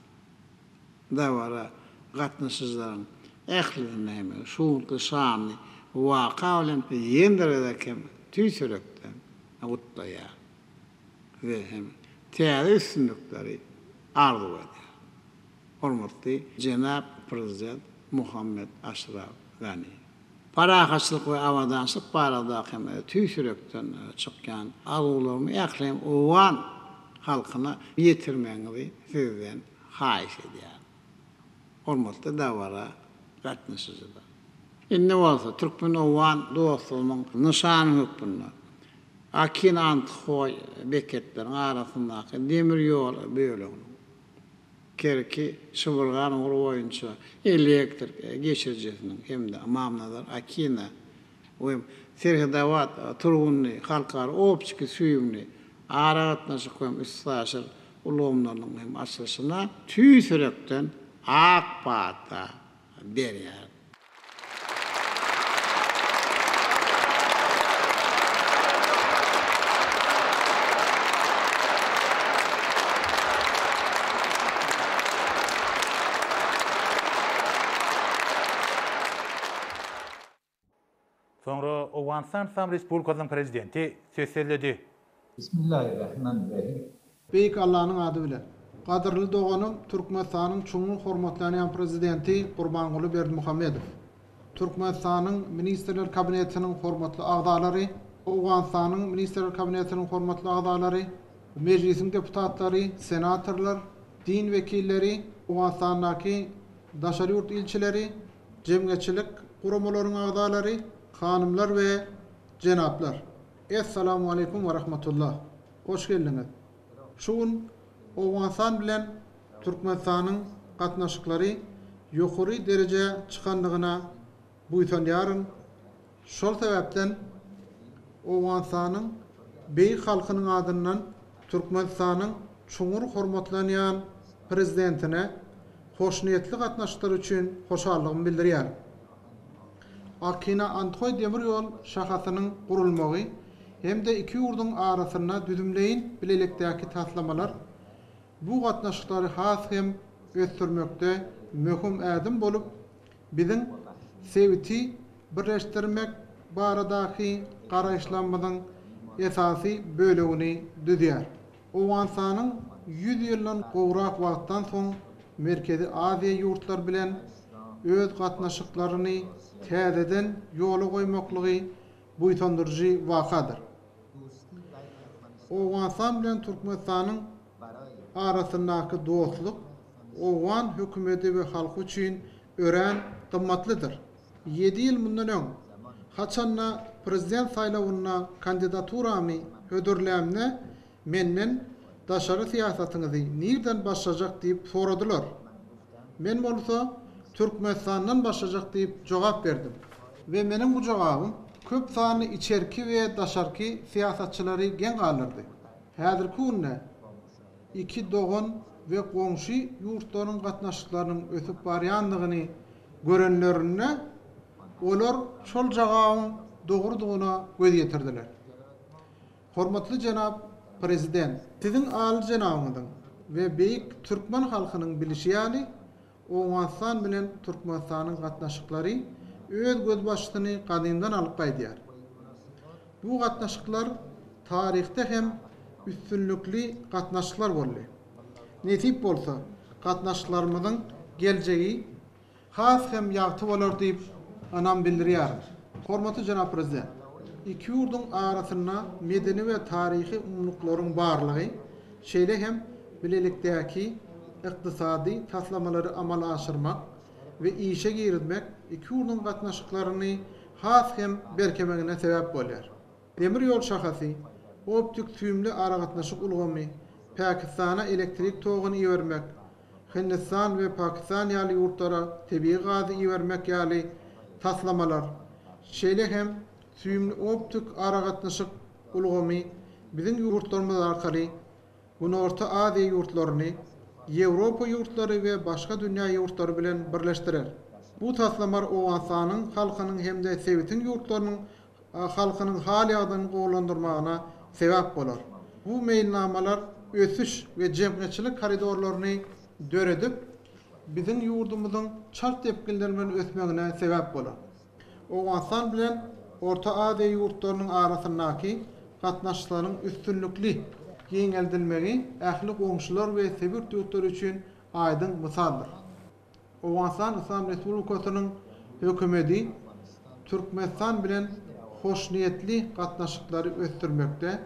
Dabara gatnaşyjylaryň ählisini hem şu günki şanly waka bilen ýene bir gezek hem tüýs ýürekden gutlaýar we hem täze üstünlikleri arzuw edýär. Hormatly jenap Prezident Muhammed Aşraf Gani. Parahatçylyk we abadançylyk baradaky hem tüýs ýürekden çykýan arzuwlarymy ähli hem owgan. halkyna ýetirmegiňizi sizden haýyş edýärin. Hormatly dabara gatnaşyjylar! Indi bolsa türkmen-owgan dostlugynyň nyşany hökmünde Akin-Andhoý beketleriň arasyndaky demir ýol böleginiň Kerki, Şybyrgan ugry boýunça elektrik geçirijisiniň hem-de Ymamnazar, Akina we Serhedabat, Turgundy halkara optiki süýümli aragatnaşyk hem üstaşyr ulgamlarynyň hem açylyşyna tüýs ýürekden ak pata berýär. Soňra Owganystan Yslam Respublikasynyň Prezidenti söz sözledi. Bismillahirrahmanirrahim. Beýik Allanyň ady bilen. Gadyrly doganym Türkmenistanyň çuňňur hormatlanýan Prezidenti Gurbanguly Berdimuhamedow. Türkmenistanyň Ministrler Kabinetiniň hormatly agzalary, Owganystanyň Ministrler Kabinetiniň hormatly agzalary, Mejlisiň deputatlary, senatorlar, din wekilleri, Owganystandaky daşary ýurt ilçileri, Jemgyýetçilik guramalaryň agzalary, hanymlar we jenaplar! Essalamu aleýkum we rahmetullah! Hoş geldiňiz! Şu gün Owganystan bilen Türkmenistanyň gatnaşyklary ýokary derejä çykandygyna buýsanýaryn. Şol sebäpden Owganystanyň beýik halkynyň adyndan Türkmenistanyň çuňňur hormatlanýan Prezidentine hoşniýetli gatnaşyklary üçin hoşallygymy bildirýärin. Akina-Andhoý demir ýol şahasynyň gurulmagy hem-de iki ýurduň arasynda düzümleýin bilelikdäki taslamalar bu gatnaşyklary has hem ösdürmekde möhüm ädim bolup, biziň sebiti birleşdirmek baradaky garaýyşlarymyzyň esasy bölegini düzýär. Owganystanyň ýüz ýyldan gowrak wagtdan soň Merkezi Aziýa ýurtlary bilen öz gatnaşyklaryny täzeden ýola goýmaklygy buýsandyryjy wakadyr. Owganystan bilen Türkmenistanyň arasyndaky dostluk owgan hökümeti we halky üçin örän gymmatlydyr. Ýedi ýyl mundan öň, haçanda prezident saýlawynda kandidaturamy hödürlämde menden daşary syýasatyňyzy nirden başlajak diýip soradylar. Men bolsa Türkmenistandan başlajak diýip jogap berdim. We meniň bu jogabym köp sanly içerki we daşarky syýasatçylary geň galdyrdy. Häzirki günde iki dogan we goňşy ýurtlaryň gatnaşyklarynyň ösüp barýandygyny görenlerinde, olar şol jogabyň dogrudygyna göz ýetirdiler. Hormatly jenap Prezident, Siziň Alyjenabyňyzyň we beýik türkmen halkynyň bilişi ýaly, Owganystan bilen Türkmenistanyň gatnaşyklary öz gözbaşyny gadymdan alyp gaýdýar. Bu gatnaşyklar taryhda hem üstünlikli gatnaşyklar boldy. Nesip bolsa, gatnaşyklarymyzyň geljegi has hem ýagty bolar diýip ynam bildirýärin. Hormatly jenap Prezident, iki ýurduň arasynda medeni we taryhy umumylyklaryň barlygy, şeýle hem bilelikdäki ykdysady taslamalary amala aşyrmak we işe girizmek iki ýurduň gatnaşyklaryny has hem berkemegine sebäp bolýar. Demir ýol şahasy, optik-süýümli aragatnaşyk ulgamy, Pakistana elektrik toguny ibermek, Hindistan we Pakistan ýaly ýurtlara tebigy gazy ibermek ýaly taslamalar, şeýle hem süýümli-optik aragatnaşyk ulgamy biziň ýurtlarymyz arkaly Günorta Aziýa ýurtlaryny Ýewropa ýurtlary we başga dünýä ýurtlary bilen birleşdirer. Bu taslamar Owganystanyň halkynyň hem-de sebitiň ýurtlarynyň halkynyň hal-ýagdaýyny gowulandyrmagyna sebäp bolar. Bu meýilnamalar ösüş we jemgyýetçilik koridorlaryny döredip, biziň ýurdumyzyň çalt depginler bilen ösmegine sebäp bolar. Owganystan bilen Orta Aziýa ýurtlarynyň arasyndaky gatnaşyklaryň üstünlikli giňeldilmegi ähli goňşular we sebit ýurtlary üçin aýdyň mysaldyr. Owganystan Yslam Respublikasynyň Hökümeti Türkmenistan bilen hoşniýetli gatnaşyklary ösdürmekde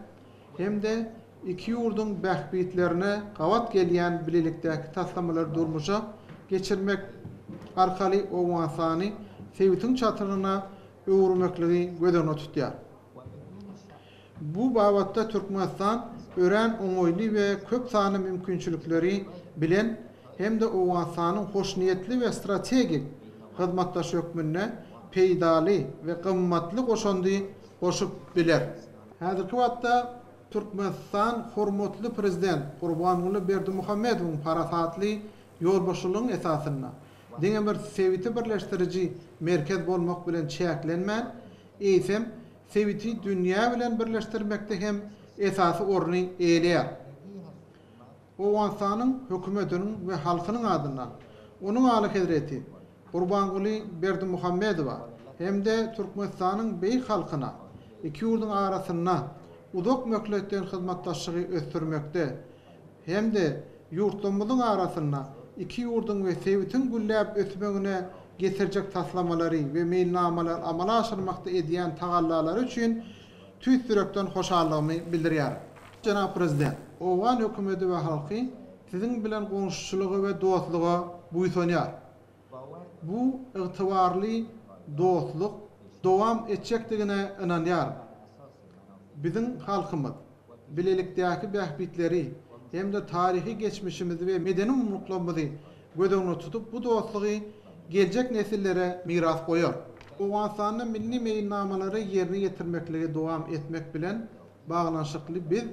hem-de. iki ýurduň bähbitlerine gabat gelýän bilelikdäki taslamalary durmuşa geçirmek arkaly Owganystany sebitiň çatrygyna öwürmekligi göz öňünde tutýar. Bu babatda Türkmenistan örän oňaýly we köp sanly mümkinçilikleri bilen hem-de Owganystanyň hoşniýetli we strategik hyzmatdaşy hökmünde peýdaly we gymmatly goşandy goşup biler. Häzirki wagtda Türkmenistan hormatly Prezident Gurbanguly Berdimuhamedowyň parasatly ýolbaşçylygyň esasynda diňe bir sebiti birleşdiriji merkez bolmak bilen çäklenmän, eýsem, sebiti dünýä bilen birleşdirmekde hem esasy orny eýeleýär. Owganystanyň Hökümetiniň we halkynyň adyndan Onuň Alyhezreti Gurbanguly Berdimuhamedowa hem-de Türkmenistanyň beýik halkyna iki ýurduň arasynda uzak möhletleýin hyzmatdaşlygy ösdürmekde hem-de ýurtlarymyzyň arasynda iki ýurduň we sebitiň gülläp ösmegine getirjek taslamalary we meýilnamalary amala aşyrmakda edýän tagallalary üçin tüýs ýürekden hoşallygymy bildirýärin. Jenap Prezident, owgan hökümeti we halky Siziň bilen goňşuçylyga we dostluga buýsanýar. Bu ygtybarly dostluk dowam etjekdigine ynanýaryn. Biziň halkymyz bilelikdäki bähbitleri hem-de taryhy geçmişimizi we medeni umumlyklarymyzy göz öňünde tutup, bu dostlugy geljek nesillere miras goýar. Owganystanda milli meýilnamalary ýerine ýetirmekligi dowam etmek bilen baglanyşykly biz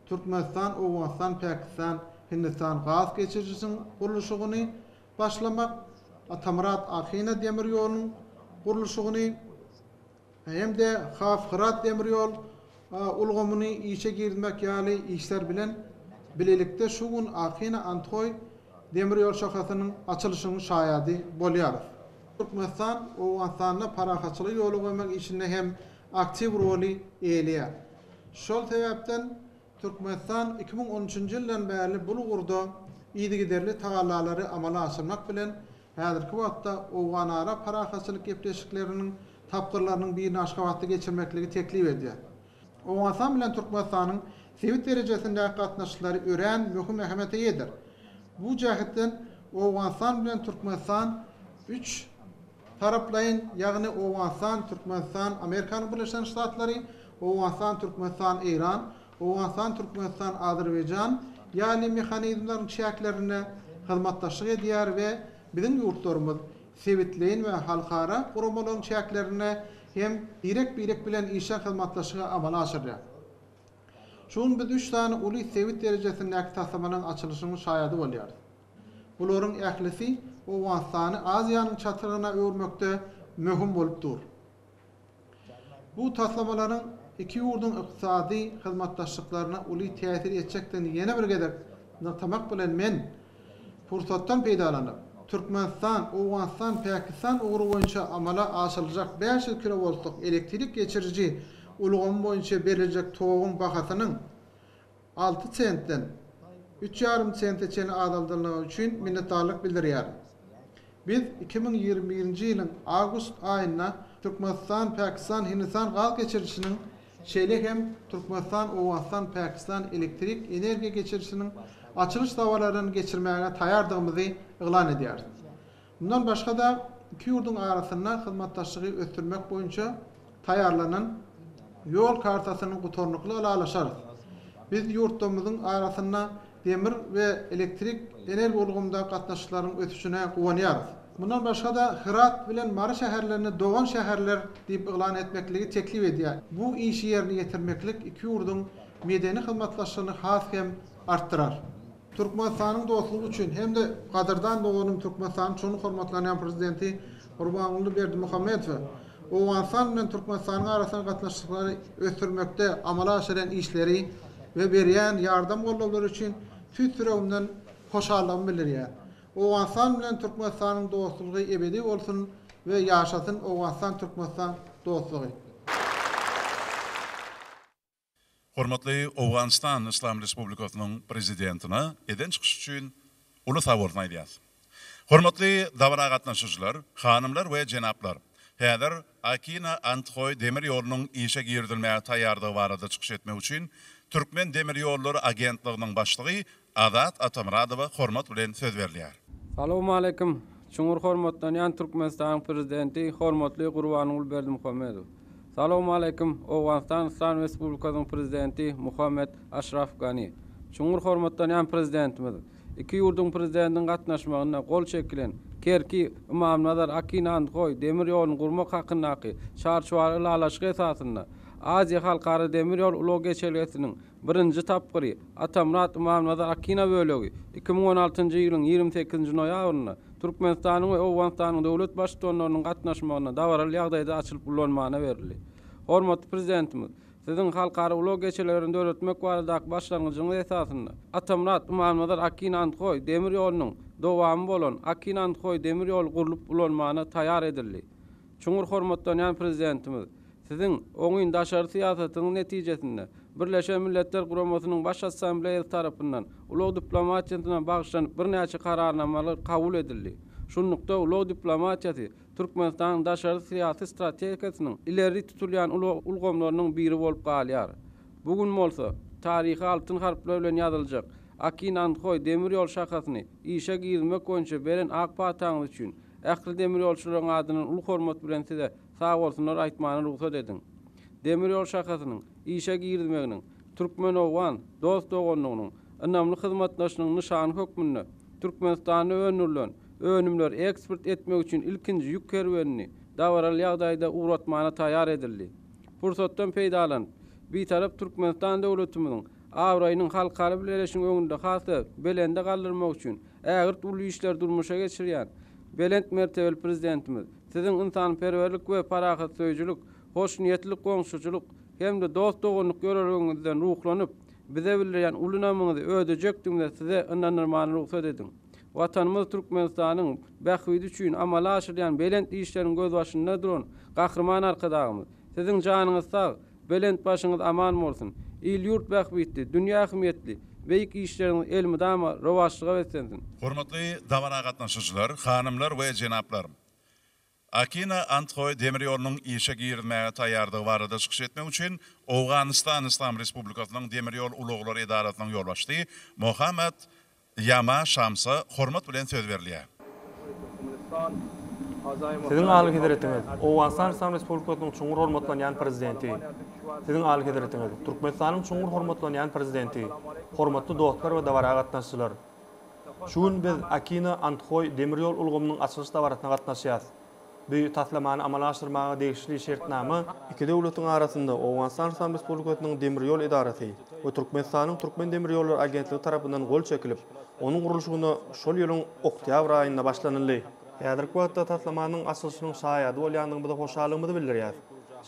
Türkmenistan, Owganystan, Pakistan, Hindistan gaz geçirijisiniň gurluşygyny başlamak, Atamyrat, Akina demir ýolunyň gurluşygyny hem-de Haf-Hyrat demir ýol ulgamyny işe girizmek ýaly işler bilen bilelikde şu gün Akina-Andhoý demir ýol şahasynyň açylyşynyň şaýady bolýarys. Türkmenistan Owganystanda parahatçylygy ýola goýmak işinde hem aktiw roly eýeleýär. Şol sebäpden Türkmenistan 2013-nji ýyldan bäri bul ugurda yzygiderli tagallalary amala aşyrmak bilen, häzirki wagtda owganara parahatçylyk gepleşikleriniň tapgyrlarynyň birini Aşgabatda geçirmekligi teklip edýär. Owganystan bilen Türkmenistanyň sebit derejesindäki gatnaşyklary örän möhüm ähmiýete eýedir. Bu jähetden Owganystan bilen Türkmenistan üç taraplaýyn, ýagny Owganystan, Türkmenistan, Amerikanyň Birleşen Ştatlary, Owganystan, Türkmenistan, Eýran, Owganystan, Türkmenistan, Azerbaýjan ýaly mehanizmleriň çäklerinde hyzmatdaşlyk edýär we biziň ýurtlarymyz sebitleýin we halkara guramalaryň çäklerinde hem birek-birek bilen işjeň hyzmatdaşlygy amala aşyrýar. Şu gün biz üç sany uly sebit derejesindäki taslamalaryň açylyşynyň şaýady bolýarys. Bularyň ählisi Owganystany Aziýanyň çatrygyna öwürmekde möhüm bolup dur. Bu taslamalaryň iki ýurduň ykdysady hyzmatdaşlyklaryna uly täsir etjekdigini ýene bir gezek nygtamak bilen men, pursatdan peýdalanyp, Türkmenistan, Owganystan, Pakistan ugry boýunça amala aşyryljak 500 kilowoltlyk elektrik geçiriji ulgamy boýunça beriljek toguň bahasynyň 6 sentden üç ýarym sente çenli azaldylmagy üçin minnetdarlyk bildirýärin. Biz 2021-nji ýylyň awgust aýynda Türkmenistan, Pakistan, Hindistan gaz geçirijisiniň, şeýle hem Türkmenistan, Owganystan, Pakistan elektrik energiýa geçirijisiniň açylyş dabaralaryny geçirmäge taýýardygymyzy yglan edýäris. Mundan başga-da, iki ýurduň arasynda hyzmatdaşlygy ösdürmek boýunça taýýarlanan Ýol kartasyny gutarnykly ylalaşarys. Biz ýurtlarymyzyň arasynda demir we elektrik energiýa ulgamynda gatnaşyklaryň ösüşine guwanýarys. Mundan başga-da, Hyrat bilen Mary şäherlerini dogan şäherler diýip yglan etmekligi teklip edýär. Bu işi ýerine ýetirmeklik iki ýurduň medeni hyzmatdaşlygyny has hem artdyrar. Türkmenistanyň dostlugy üçin hem-de gadyrdan doganym Türkmenistanyň çuňňur hormatlanýan Prezidenti Gurbanguly Berdimuhamedowa Owganystan bilen Türkmenistanyň arasynda gatnaşyklary ösdürmekde amala aşyrýan işleri we berýän ýardam-goldawlary üçin tüýs ýüregimden hoşallygymy bildirýän. Owganystan bilen Türkmenistanyň dostlugy ebedi bolsun we ýaşasyn Owganystan-Türkmenistan dostlugy! Hormatly Owganystan Yslam Respublikasynyň Prezidentine eden çykyşy üçin uly sagbolsun aýdýas. Hormatly dabara gatnaşyjylar, hanymlar we jenaplar! Häzir Akina-Andhoý demir ýolunyň işe girizilmäge taýýardygy barada çykyş etmek üçin. Türkmendemirýollary agentliginiň başlygy Azat Atamyradowa hormat bilen söz berilýär. Salowmaleýkim, çuňňur hormatlanýan Türkmenistanyň Prezidenti hormatly Gurbanguly Berdimuhamedow. Salowmaleýkim, Owganystan Yslam Respublikasynyň Prezidenti Muhammet Aşraf Gani. Çuňňur hormatlanýan Prezidentimiz, iki ýurduň Prezidentiniň gatnaşmagynda gol çekilen Kerki, Ymamnazar, Akin Andhoý demir ýoluny gurmak hakyndaky Çarçuwaly ylalaşygy esasynda Aziýa halkara demir ýol ulag geçelgesiniň Birinji tapgyry, Atamyrat Ymamnazar Akina bölegi, 2016-njy ýylyň 28-nji noýabrynda Türkmenistanyň we Owganystanyň döwlet Baştutanlarynyň gatnaşmagynda dabaraly ýagdaýda açylyp ulanmana berildi. Hormatly Prezidentimiz, Siziň halkara ulag geçelgelerini döretmek baradaky başlangyjyňyz esasynda, Atamyrat Ymamnazar Akina Andhoý demir ýolunyň dowamy bolan Akina Andhoý demir ýoly gurlup ulanmana taýýar edildi. Çuňňur hormatlanýan Prezidentimiz, Siziň oňyn daşary syýasatyňyz netijesinde, Birleşen Milletler Guramasynyň Baş Assambleýasy tarapyndan ulag diplomatiýasyna bagyşlanyp birnäçe Kararnamalar kabul edildi. Şunlukda, ulag diplomatiýasy Türkmenistanyň daşary syýasy strategiýasynyň ileri tutulýan ulag ulgamlarynyň biri bolup galýar. Bu gün bolsa, taryha altyn harplar bilen ýazyljak Akin-Andhoý demir ýol şahasyny işe girizmek boýunça beren ak pataňyz üçin ähli demir ýolçularyň adyndan uly hormat bilen Size sagbolsunlar aýtmana rugsat ediň. Demir ýol şahasynyň işe girizmeginiň türkmen-owgan dost-doganlygynyň, ynamly hyzmatdaşlygyň nyşany hökmünde Türkmenistanda öndürilen önümleri eksport etmek üçin ilkinji ýük kerwenini dabaraly ýagdaýda ugratmana taýýar edildi. Pursatdan peýdalanyp, Bitarap Türkmenistan döwletimiziň abraýynyň halkara bileleşigiň öňünde has-da belende galdyrmak üçin ägirt uly işleri durmuşa geçirýän belent mertebeli Prezidentimiz Siziň ynsanperwerlik we parahatsöýüjilik, hoşniýetli goňşuçylyk hem-de dost-doganlyk ýörelgeňizden ruhlanyp, bize bildirýän uly ynamyňyzy ödejekdigimize Size ynandyrmana rugsat ediň. Watanymyz Türkmenistanyň bähbidi üçin amala aşyrylýan belent işleriň gözbaşynda duran Gahryman Arkadagymyz, Siziň janyňyz sag, belent başyňyz aman bolsun! Il-ýurt bähbitli, dünýä ähmiýetli beýik işleriňiz elmydama rowaçlyga beslensin! Hormatly dabara gatnaşyjylar, hanymlar we jenaplar! Akina Andhoý demir ýolunyň işe girizmäge taýýardygy barada çykyş etmek üçin Owganystan Yslam Respublikasynyň Demir ýol ulaglary edarasynyň ýolbaşçysy Mohammad Ýama Şamsa hormat bilen söz berilýär. Siziň Alyhezretiňiz, Owganystan Yslam Respublikasynyň çuňňur hormatlanýan Prezidenti! Siziň Alyhezretiňiz, Türkmenistanyň çuňňur hormatlanýan Prezidenti! Hormatly dostlar we dabara gatnaşyjylar! Şu gün biz Akina, Andhoý demir ýol ulgamynyň açylyş dabarasyna gatnaşýarys. Bu taslamany amala aşyrmaga degişli şertnama iki döwletiň arasynda Owganystan Yslam Respublikasynyň Demir ýol edarasy we Türkmenistanyň Türkmendemirýollary agentligi tarapyndan gol çekilip, onuň gurluşygyna şol ýylyň oktýabr aýynda başlanyldy. Häzirki wagtda taslamanyň açylyşynyň şaýady bolýandygymyza hoşallygymyzy bildirýäris.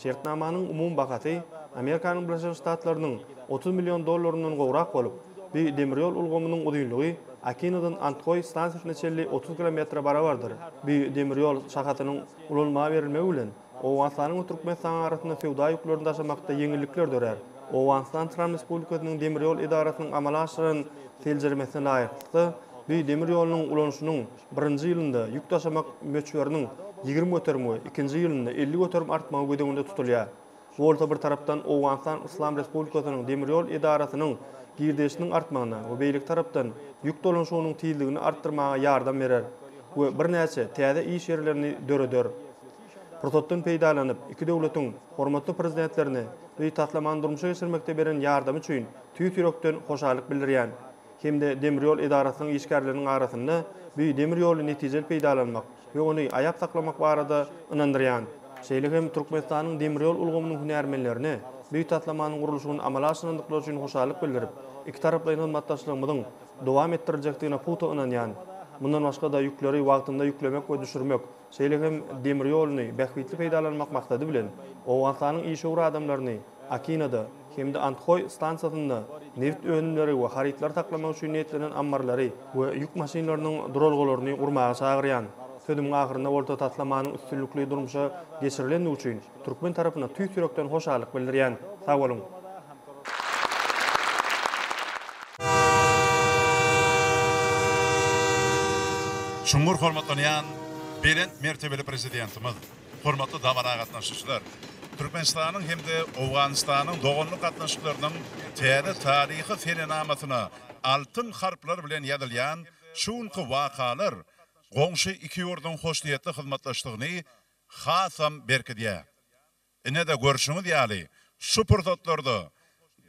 Şertnamanyň umumy bahasy Amerikanyň Birleşen Ştatlarynyň 30 million dollaryndan gowrak bolup, bu demir ýol ulgamynyň uzynlygy Akinadan Andhoý stansiýasyna çenli 30 kilometre barabardyr. Bu demir ýol şahasynyň ulanmaga berilmegi bilen, Owganystanyň we Türkmenistanyň arasynda söwda ýüklerini daşamakda ýeňillikler dörär. Owganystan Yslam Respublikasynyň demir ýol edarasynyň amala aşyran seljermesine laýyklykda, bu demir ýolunyň ulanyşynyň birinji ýylynda ýük daşamak möçberiniň 20% we ikinji ýylynda 50% artmagy göz öňünde tutulýar. Bu bolsa bir tarapdan Owganystan Yslam Respublikasynyň demir ýol edarasynyň girdejisiniň artmagyna we beýleki tarapdan ýük dolanyşygynyň tizligini artdyrmaga ýardam berer we birnäçe täze iş ýerlerini döreder. Pursatdan peýdalanyp, iki döwletiň hormatly Prezidentlerine bu taslamany durmuşa geçirmekde beren ýardamy üçin tüýs ýürekden hoşallyk bildirýän. Hem-de demir ýol edarasynyň işgärleriniň arasynda bu demir ýoly netijeli peýdalanmak we ony aýap saklamak barada ynandyrýan. Şeýle hem Türkmenistanyň demir ýol ulgamynyň hünärmenlerine bu taslamanyň gurluşygyny amala aşyrandyklary üçin hoşallyk bildirip, ikitaraplaýyn hyzmatdaşlygymyzyň dowam etdiriljekdigine pugta ynanýan. Mundan başga-da ýükleri wagtynda ýüklemek we düşürmek, şeýle hem demir ýoluny bähbitli peýdalanmak maksady bilen, Owganystanyň işewür adamlaryny Akinada hem-de Andhoý stansiýasynda nebit önümleri we harytlary saklamak üçin niýetlenen ammarlary we ýük maşynlarynyň duralgalaryny gurmaga çagyrýan. Sözümiň ahyrynda bolsa taslamanyň üstünlikli durmuşa geçirilendigi üçin türkmen tarapyna tüýs ýürekden hoşallyk bildirýän. Sag boluň! Çuňňur hormatlanýan belent mertebeli Prezidentimiz, hormatly dabara gatnaşyjylar! Türkmenistanyň hem-de Owganystanyň doganlyk gatnaşyklarynyň täze taryhy senenamasyna altyn harplar bilen ýazylýan şu günki wakalar goňşy iki ýurduň hoşniýetli hyzmatdaşlygyny hasam berkidýär. Ine-de görşüňiz ýaly, şu pursatlarda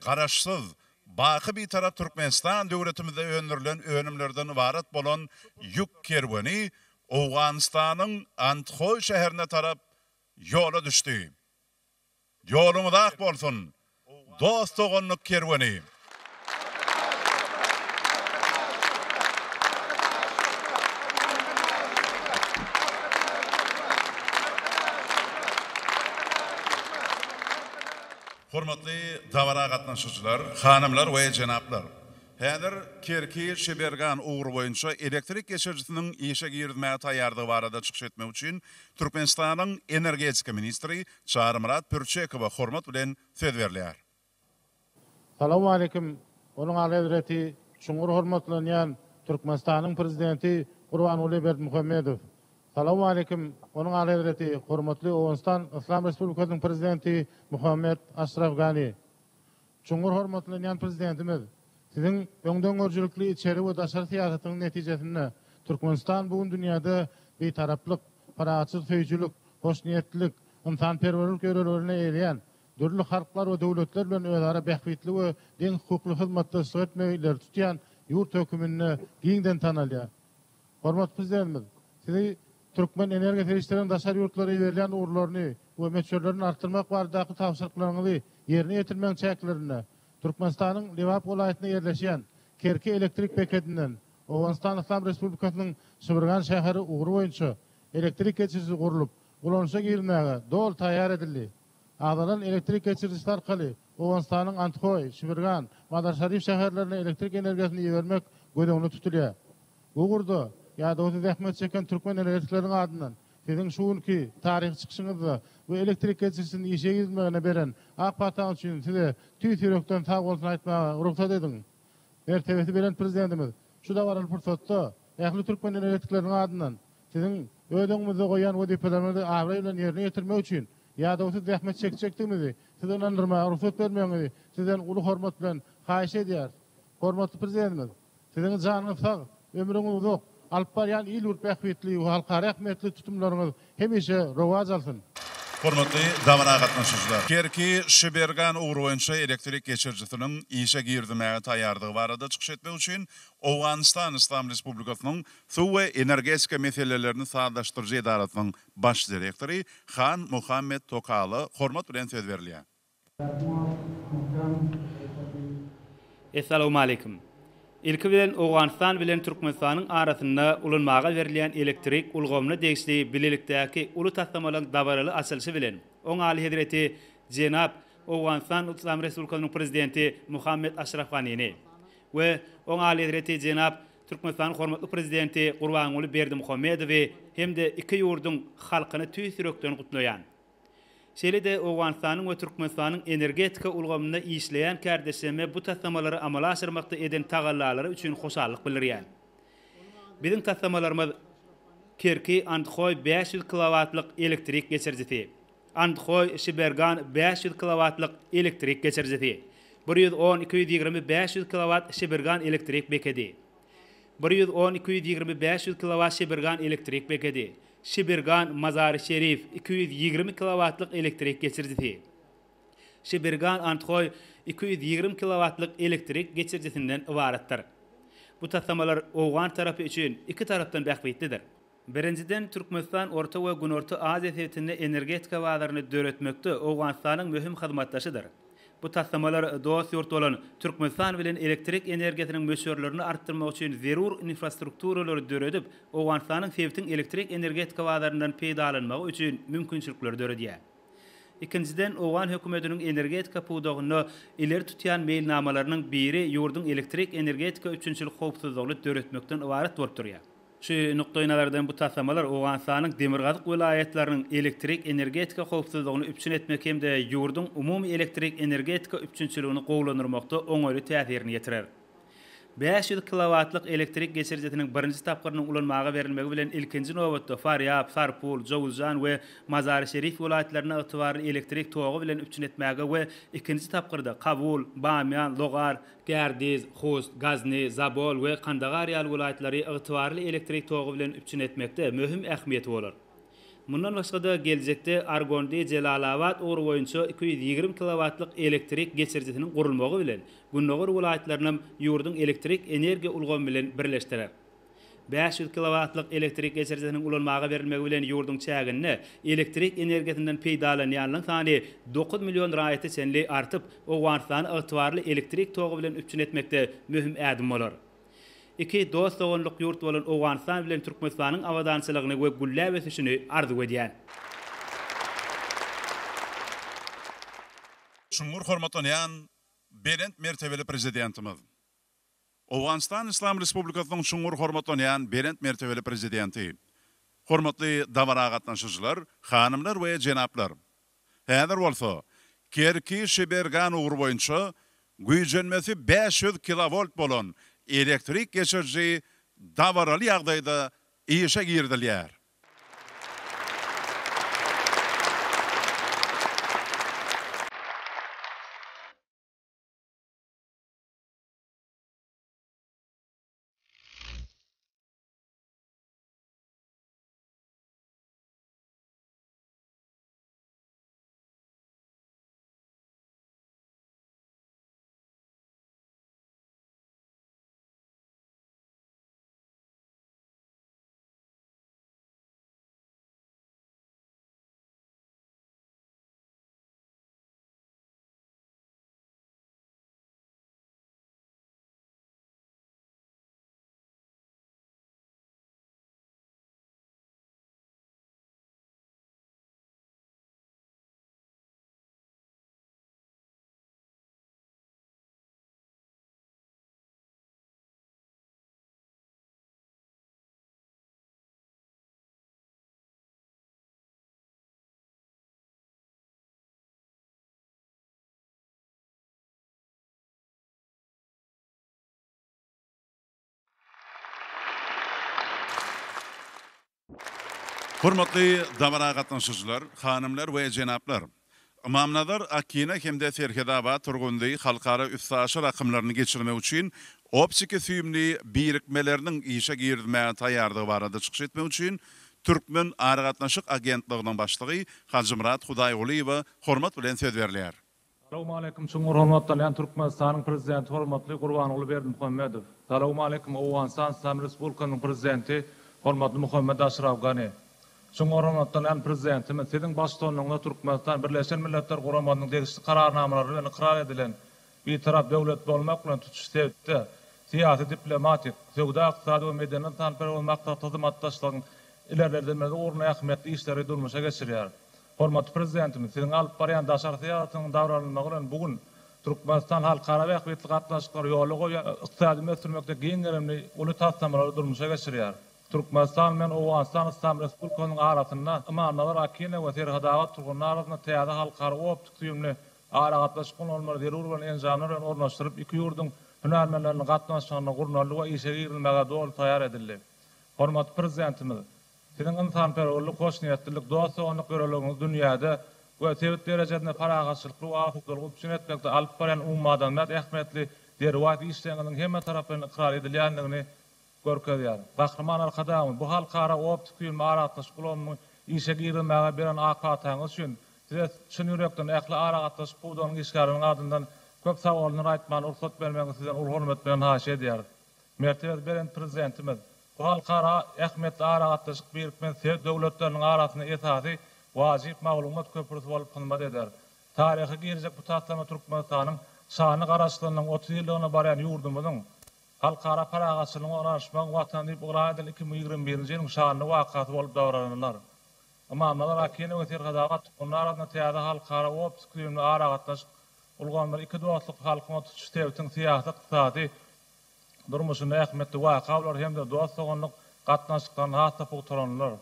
Garaşsyz, baky Bitarap Türkmenistan döwletimizde öndürilen önümlerden ybarat bolan ýük kerweni Owganystanyň Andhoý şäherine tarap ýola düşdi. Ýoluňyz ak bolsun, dost-doganlyk kerweni! Hormatly dabara gatnaşyjylar, hanymlar we jenaplar! Häzir Kerki, Şibergan ugry boýunça elektrik geçirijisiniň işe girizmäge taýýardygy barada çykyş etmek üçin Türkmenistanyň energetika ministri Çarymyrat Pürçekowa hormat bilen söz berilýär. Salowmaleýkim, Onuň Alyhezreti, çuňňur hormatlanýan Türkmenistanyň Prezidenti Gurbanguly Berdimuhamedow. Salowmaleýkim, Onuň Alyhezreti, hormatly Owganystan Yslam Respublikasynyň Prezidenti Muhammet Aşraf Gani. Çuňňur hormatlanýan Prezidentimiz, Siziň öňdengörüjilikli içeri we daşary syýasatyňyz netijesinde Türkmenistan bu gün dünýäde Bitaraplyk, parahatçylyk söýüjilik, hoşniýetlilik, ynsanperwerlik ýörelgelerine eýerýän, dürli halklar we döwletler bilen özara bähbitli we deňhukukly hyzmatdaşlyk etmegi ileri tutýan ýurt höküminde giňden tanalýar. Hormatly Prezidentimiz, Sizi türkmen energiýa serişdeleriniň daşary ýurtlara iberilýän ugurlaryny we möçberlerini artdyrmak baradaky tabşyryklaryňyzy ýerine ýetirmegiň çäklerinde Türkmenistanyň Lebap welaýatynda ýerleşýän Kerki elektrik bekedinden Owganystan Yslam Respublikasynyň Şybyrgan şäheri ugry boýunça elektrik geçirijisi gurlup, ulanyşa girizmäge doly taýýar edildi. Agzalan elektrik geçirijisi arkaly Owganystanyň Andhoý, Şibirgan, Mazar-Şarif şäherlerine elektrik energiýasyny ibermek göz öňünde tutulýar. Bu ugurda ýadawsyz zähmet çeken türkmen energetikleriniň adyndan Siziň şu günki taryhy çykyşyňyzda bu elektrik geçirijisiniň işe girizilmegine beren ak pataňyz üçin Size tüýs ýürekden sag bolsun aýtmaga rugsat ediň. Mertebesi belent Prezidentimiz şu dabaraly pursatda ähli türkmen energetikleriniň adyndan Siziň öz öňümizde goýan wezipeleriňizi abraý bilen ýerine ýetirmek üçin ýadawsyz zähmet çekjekdigimizi Size ynandyrmaga rugsat bermegiňizi Sizden uly hormat bilen haýyş edýäris. Hormatly Prezidentimiz, Siziň janyňyz sag, ömrüňiz uzak, alyp barýan il-ýurt bähbitli we halkara ähmiýetli tutumlaryňyz hemişe rowaç alsyn! Hormatly dabara gatnaşyjylar! Kerki, Şibergan ugry boýunça elektrik geçirijisiniň işe girizilmäge taýýardygy barada çykyş etmek üçin Owganystan Yslam Respublikasynyň Suw we energetika meselelerini sazlaşdyryjy edarasynyň baş direktory Han Muhammed Tokala hormat bilen söz berilýär. Essalawmaleýkim. Ilki bilen Owganystan bilen Türkmenistanyň arasynda ulanmaga berilýän elektrik ulgamyna degişli bilelikdäki uly taslamalaryň dabaraly açylyşy bilen Oň Alyhezreti jenap Owganystan Yslam Respublikasynyň Prezidenti Muhammet Aşraf Ganini we Oň Alyhezreti jenap Türkmenistanyň hormatly Prezidenti Gurbanguly Berdimuhamedowy hem-de iki ýurduň halkyny tüýs ýürekden gutlaýan. Şeýle-de Owganystanyň we Türkmenistanyň energetika ulgamynda işleýän kärdeşlerime bu taslamalary amala aşyrmakda eden tagallalary üçin hoşallyk bildirýän. Biziň taslamalarymyz Kerki, Andhoý 500 kilowatlyk elektrik geçirijisi, Andhoý, Şibergan 500 kilowatlyk elektrik geçirijisi, 110 220 500 kilowat Şibirgan elektrik bekedi, 110 220 500 kilowat Şibirgan elektrik bekedi, Şibirgan, Mazary-Şerif 220 kilowatlyk elektrik geçirijisi, Şibirgan, Andhoý 220 kilowatlyk elektrik geçirijisinden ybaratdyr. Bu taslamalar owgan tarapy üçin iki tarapdan bähbitlidir. Birinjiden, Türkmenistan Orta we Günorta Aziýa sebitinde energetika bazaryny döretmekde Owganystanyň möhüm hyzmatdaşydyr. Bu taslamalar dost ýurt bolan Türkmenistan bilen elektrik energiýasynyň möçberlerini artdyrmak üçin zerur infrastrukturalary döredip, Owganystanyň sebitiň elektrik energetika bazaryndan peýdalanmagy üçin mümkinçilikleri döredýär. Ikinjiden, owgan hökümetiniň energetika pudagynda ileri tutýan meýilnamalarynyň biri ýurduň elektrik energetika üpjünçilik howpsuzlygyny döretmekden ybarat bolup durýar. Şu nukdaýnazardan bu taslamalar Owganystanyň demirgazyk welaýatlarynyň elektrik energetika howpsuzlygyny üpjün etmek hem-de ýurduň umumy elektrik energetika üpjünçiligini gowulandyrmakda oňaýly täsirini ýetirer. 500 kilowatlyk elektrik geçirijisiniň birinji tapgyrynyň ulanmaga berilmegi bilen ilkinji nobatda Farýab, Sarpul, Jowuzjan we Mazary-Şerif welaýatlaryny ygtybarly elektrik togy bilen üpjün etmäge we ikinji tapgyrda Kabul, Bamýan, Logar, Gärdiz, Hust, Gazni, Zabol we Kandagar ýaly welaýatlary ygtybarly elektrik togy bilen üpjün etmekde möhüm ähmiýeti bolar. Mundan başga-da, geljekde Argondy-Jelalabat ugry boýunça 220 kilowatlyk elektrik geçirijisiniň gurulmagy bilen, gündogar welaýatlarynam ýurduň elektrik energiýa ulgamy bilen birleşdirer. 500 kilowatlyk elektrik geçirijisiniň ulanmaga berilmegi bilen ýurduň çäginde elektrik energiýasyndan peýdalanýanlaryň sany dokuz million raýata çenli artyp, Owganystany ygtybarly elektrik togy bilen üpjün etmekde möhüm ädim bolar. Iki dost-doganlyk ýurt bolan Owganystan bilen Türkmenistanyň abadançylygyny we gülläp ösüşini arzuw edýän. Çuňňur hormatlanýan belent mertebeli Prezidentimiz! Owganystan Yslam Respublikasynyň çuňňur hormatlanýan belent mertebeli Prezidenti! Hormatly dabara gatnaşyjylar, hanymlar we jenaplar! Häzir bolsa, Kerki-Şibergan ugry boýunça güýjenmesi 500 kilowolt bolan elektrik geçiriji dabaraly ýagdaýda işe girizilýär. Hormatly dabara gatnaşyjylar, hanymlar we jenaplar! Ymamnazar, Akina hem-de Serhetabat, Turgundy halkara üstaşyr akymlaryny geçirmek üçin optiki-süýümli birikmeleriniň işe girizilmäge taýýardygy barada çykyş etmek üçin Türkmen aragatnaşyk agentliginiň başlygy Hajymyrat Hudaýgulyýewe hormat bilen söz berilýär. Salowmaleýkim çuňňur hormatlanýan Türkmenistanyň Prezidenti hormatly Gurbanguly Berdimuhamedow. Salowmaleýkim Owganystan Yslam Respublikasynyň Prezidenti hormatly Muhammet Aşraf Gani. Çuňňur hormatlanýan Prezidentimiz, Siziň baştutanlygyňyzda Türkmenistan Birleşen Milletler Guramasynyň degişli Kararnamalary bilen ykrar edilen Bitarap döwlet bolmak bilen tutuş sebitde syýasy-diplomatik, söwda-ykdysady we medeni-ynsanperwer maksatly hyzmatdaşlygyň ilerledilmegi ugrunda ähmiýetli işleri durmuşa geçirýär. Hormatly Prezidentimiz, Siziň alyp barýan daşary syýasatyňyzyň dabaralanmagy bilen bu gün Türkmenistan halkara bähbitli gatnaşyklary ýola goýýar, ykdysadyýetini ösdürmekde giň gerimli uly taslamalary durmuşa geçirýär. Türkmenistan bilen Owganystan Yslam Respublikasynyň arasynda Ymamnazar Akina we Serhetabat Turgundy arasynda täze halkara optik-süýümli aragatnaşyk ulgamlary zerur bolan enjamlar bilen ornaşdyryp, iki ýurduň hünärmenleriniň gatnaşmagynda gurnaldy we işe girizilmäge doly taýýar edildi. Hormatly Prezidentimiz, Siziň ynsanperwerlik, hoşniýetlilik, dost-doganlyk ýörelgeňiz dünýäde we sebit derejesinde parahatçylykly we asudalygy üpjün etmekde alyp barýan umumadamzat ähmiýetli derwaýys işleriňiziň hemmetaraplaýyn ykrar edilýändigini görkezýär. Gahryman Arkadagymyz, bu halkara optiki-süýümli aragatnaşyk ulgamyny işe girizmäge beren ak pataňyz üçin Size çyn ýürekden ähli aragatnaşyk pudagynyň işgärleriniň adyndan köp sagbolsunlar aýtmana rugsat bermegiňizi Sizden uly hormat bilen haýyş edýäris. Mertebesi belent Prezidentimiz, bu halkara ähmiýetli aragatnaşyk birikmesi sebit döwletleriniň arasynda esasy wajyp maglumat köprüsi bolup hyzmat eder. Taryha girjek bu taslama Türkmenistanyň şanly Garaşsyzlygynyň 30 ýyllygyna barýan ýurdumyzyň Halkara parahatçylygyň we ynanyşmagyň Watany diýip yglan edilen 2021-nji ýylyň şanly wakasy bolup dabaralanar. Ymamnazar Akinow we Serhetabat Tukunly arasynda täze halkara optiki-süýümli aragatnaşyk ulgamlary iki dostlukly halkyň we tutuş sebitiň syýasy-ykdysady durmuşynda ähmiýetli waka bolar hem-de dost-doganlyk gatnaşyklaryny has-da pugtalandyrar.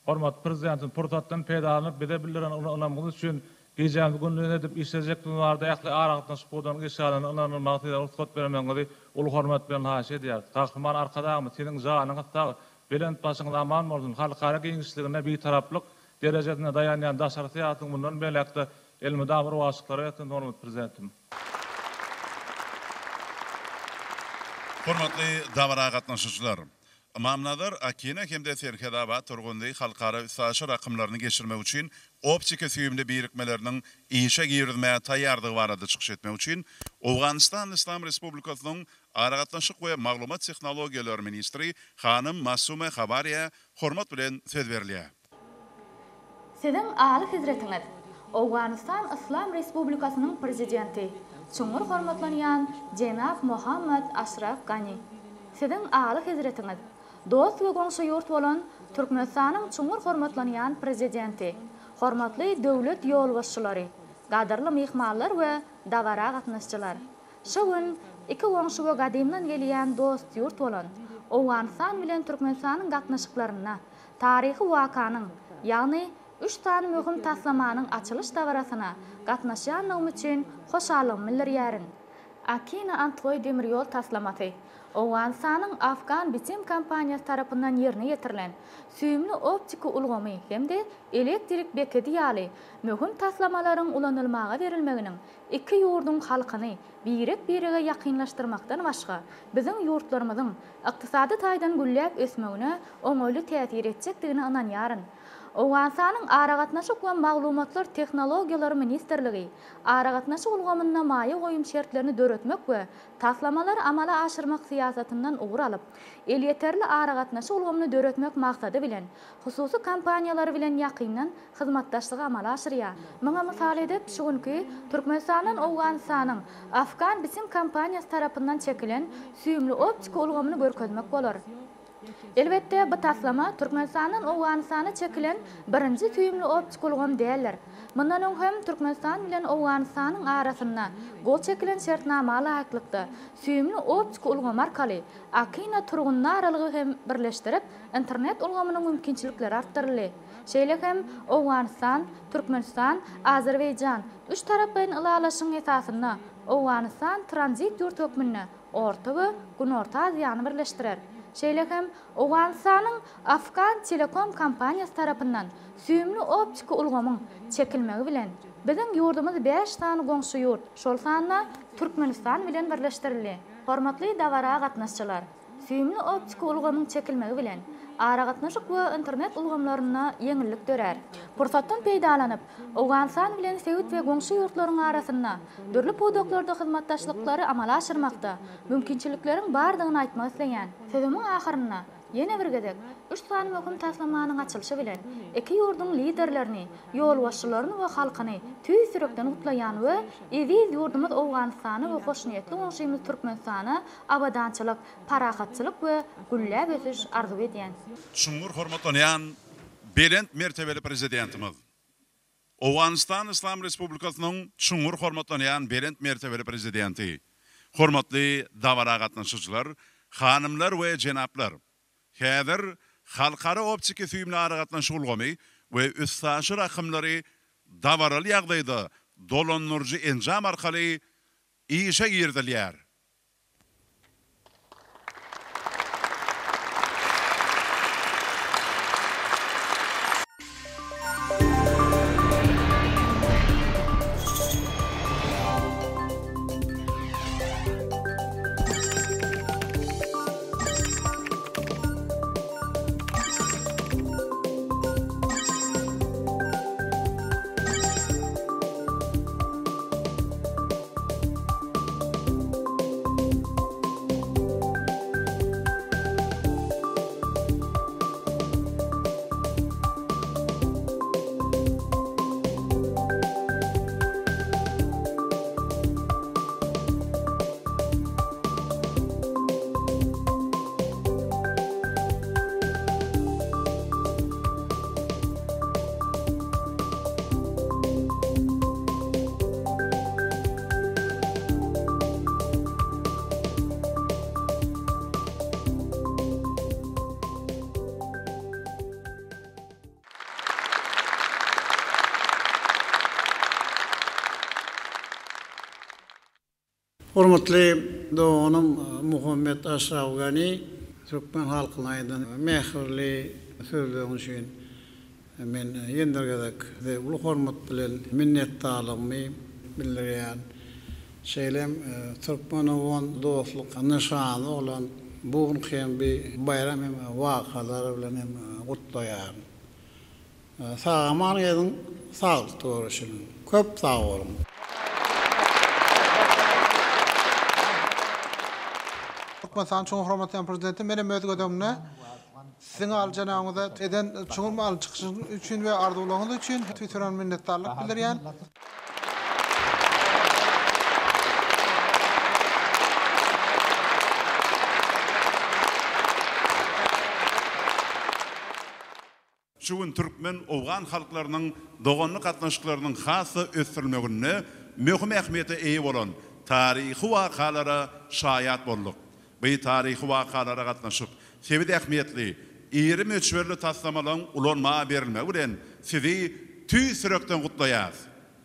Hormatly Prezidentimiz pursatdan peýdalanyp, bize bildiren uly ynamyňyz üçin gijämizi gündiz edip işlejekdigimiz barada ähli aragatnaşyk pudagynyň işgärlerine ynandyrmagy size rugsat bermegiňizi. uly hormat bilen haýyş edýäris. Gahryman Arkadagymyz, Siziň janyňyz sag, belent başyňyz aman bolsun, halkara giňişliginde Bitaraplyk derejesine daýanýan daşary syýasatyň mundan beýläk-de elmydama rowaçlyklara beslensin, hormatly Prezidentimiz. Hormatly dabara gatnaşyjylar! Ymamnazar, Akina hem-de Serhetabat, Turgundy halkara üstaşyr akymlaryny geçirmek üçin optiki süýümli birikmeleriniň işe girizmäge taýýardygy barada çykyş etmek üçin Owganystan Yslam Respublikasynyň Aragatnaşyk we maglumat tehnologiýalary ministri hanym Masume Hawariýa hormat bilen söz berilýär. Siziň Aly Hezretiňiz, Owganystan Yslam Respublikasynyň Prezidenti, çuňňur hormatlanýan jenap Mohammad Aşraf Gani! Siziň Aly Hezretiňiz, dost we goňşy ýurt bolan Türkmenistanyň çuňňur hormatlanýan Prezidenti, hormatly döwlet ýolbaşçylary, gadyrly myhmanlar we dabara gatnaşyjylar! Şu gün iki goňşy we gadymdan gelýän dost ýurt bolan Owganystan bilen Türkmenistanyň gatnaşyklarynda Taryhy wakanyň, ýagny üç sany möhüm taslamanyň açylyş dabarasyna gatnaşýanlygym üçin hoşallygymy bildirýärin. Akina-Anthoý demir ýol taslamasy, Owganystanyň Afgan Bitim kompaniýasy tarapyndan ýerine ýetirilen süýümli optiki ulgamy hem-de elektrik bekedi ýaly möhüm taslamalaryň ulanylmaga berilmeginiň iki ýurduň halkyny birek-birege ýakynlaşdyrmakdan başga, biziň ýurtlarymyzyň ykdysady taýdan gülläp ösmegine oňaýly täsir etjekdigine ynanýaryn. Owganystanyň Aragatnaşyk we maglumatlar tehnologiýalary ministrligi aragatnaşyk ulgamynda maýa goýum şertlerini döretmek we taslamalary amala aşyrmak syýasatyndan ugur alyp, elýeterli aragatnaşyk ulgamyny döretmek maksady bilen, hususy kompaniýalary bilen ýakyndan hyzmatdaşlygy amala aşyrýar. Muňa mysal edip, şu günki Türkmenistandan Owganystanyň Afgan Bisim kompaniýasy tarapyndan çekilen süýümli optika ulgamyny görkezmek bolar. Elbetde, bu taslama Türkmenistandan Owganystana çekilen birinji süýümli optika ulgam däldir. Mundan öň hem Türkmenistan bilen Owganystanyň arasynda gol çekilen şertnama laýyklykda, süýümli optika ulgamy arkaly Akina-Turgundy aralygy hem birleşdirip, internet ulgamynyň mümkinçilikleri artdyryldy. Şeýle hem Owganystan, Türkmenistan, Azerbaýjan üç taraplaýyn ylalaşygyň esasynda Owganystan tranzit ýurt hökmünde Orta we Günorta Aziýany birleşdirer. Şeýle hem Owganystanyň Afgan Telekom kompaniýasy tarapyndan süýümli optiki ulgamyň çekilmegi bilen, biziň ýurdumyz bäş sany goňşy ýurt, şol sanda Türkmenistan bilen birleşdirildi. Hormatly dabara gatnaşyjylar! Süýümli optiki ulgamyň çekilmegi bilen, aragatnaşyk we internet ulgamlarynda ýeňillik dörär. Pursatdan peýdalanyp, Owganystan bilen sebit we goňşy ýurtlaryň arasynda dürli pudaklarda hyzmatdaşlyklary amala aşyrmakda mümkinçilikleriň bardygyny aýtmak isleýän. Sözümiň ahyrynda ýene bir gezek üç sany möhüm taslamanyň açylyşy bilen iki ýurduň Liderlerini, ýolbaşçylaryny we halkyny tüýs ýürekden gutlaýan we eziz ýurdumyz Owganystana we hoşniýetli goňşymyz Türkmenistana abadançylyk, parahatçylyk we gülläp ösüş arzuw edýän. Çuňňur hormatlanýan belent mertebeli Prezidentimiz, Owganystan Yslam Respublikasynyň çuňňur hormatlanýan belent mertebeli Prezidenti, hormatly dabara gatnaşyjylar, hanymlar we jenaplar! Häzir halkara optiki süýümli aragatnaşyk ulgamy we üstaşyr akymlary dabaraly ýagdaýda dolandyryjy enjam arkaly işe girizilýär. Hormatly doganym Muhammet Aşraf Gani, türkmen halkyna aýdan mähirli sözleriň üçin men ýene bir gezek size uly hormat bilen minnetdarlygymy bildirýän. Şeýle hem türkmen-owgan dostluk nyşany bolan bu günki hem bi baýram hem wakalar bilen hem gutlaýaryn. Sag-aman geziň, saglykda görüşeliň. Köp sag boluň! Türkmenistanyň çuňňur hormatlaýan Prezidenti, men hem öz gezegimde Siziň alyjenabyňyza eden çuňňur manyly çykyşyňyz üçin we arzuwlaryňyz üçin tüýs ýüregimden minnetdarlyk bildirýän. Şu gün türkmen-owgan halklarynyň doganlyk gatnaşyklarynyň has-da ösdürilmeginde möhüm ähmiýete eýe bolan taryhy wakalara şaýat bolduk. Bu taryhy wakalara gatnaşyp, sebit ähmiýetli, iri möçberli taslamalaryň ulanmaga berilmegi bilen sizi tüýs ýürekden gutlaýarys.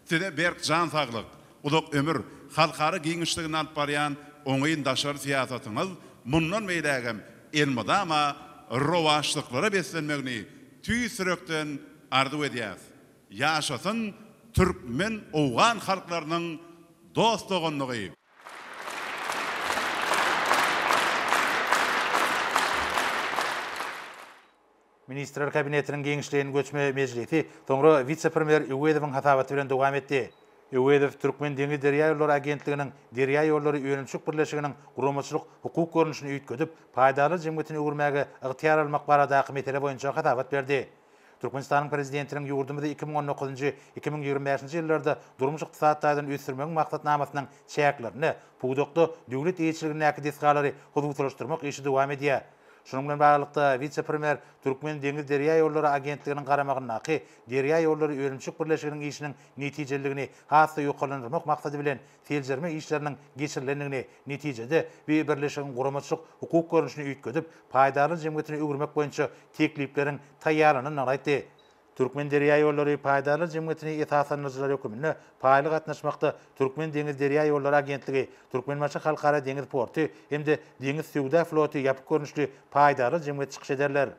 Size berk jan saglyk, uzak ömür, halkara giňişliginde alyp barýan oňyn daşary syýasatyňyz mundan beýlägem elmydama rowaçlyklara beslenmegini tüýs ýürekden arzuw edýäs. Ýaşasyn türkmen-owgan halklarynyň dost-doganlygy! Ministrler Kabinetiniň giňişleýin göçme mejlisi soňra wise-premýer Öwezowyň hasabaty bilen dowam etdi. Öwezow Türkmendeňizderýaýollary agentliginiň Derýaýollary önümçilik birleşiginiň guramaçylyk-hukuk görnüşini üýtgedip, paýdarlar jemgyýetine öwürmäge ygtyýar almak baradaky mesele boýunça hasabat berdi. Türkmenistanyň Prezidentiniň ýurdumyzy 2019-njy, 2025-nji ýyllarda durmuş-ykdysady taýdan ösdürmegiň maksatnamasynyň çäklerinde pudakda döwlet eýeçiligindäki desgalary hususylaşdyrmak işi dowam edýär. Şunuň bilen baglylykda, wise-premýer Türkmendeňizderýaýollary agentliginiň garamagyndaky Derýaýollary önümçilik birleşiginiň işiniň netijeliligini has-da ýokarlandyrmak maksady bilen seljerme işleriniň geçirilendigini, netijede, bu birleşigiň guramaçylyk-hukuk görnüşini üýtgedip, paýdarlar jemgyýetine öwürmek boýunça teklipleriň taýýarlanandygyny aýtdy. Türkmenderýaýollary paýdarlar jemgyýetini esaslandyryjylar höküminde paýly gatnaşmakda Türkmendeňizderýaýollary agentligi, Türkmenbaşy Halkara deňiz porty hem-de Deňiz söwda floty ýapyk görnüşli paýdarlar jemgyýeti çykyş ederler.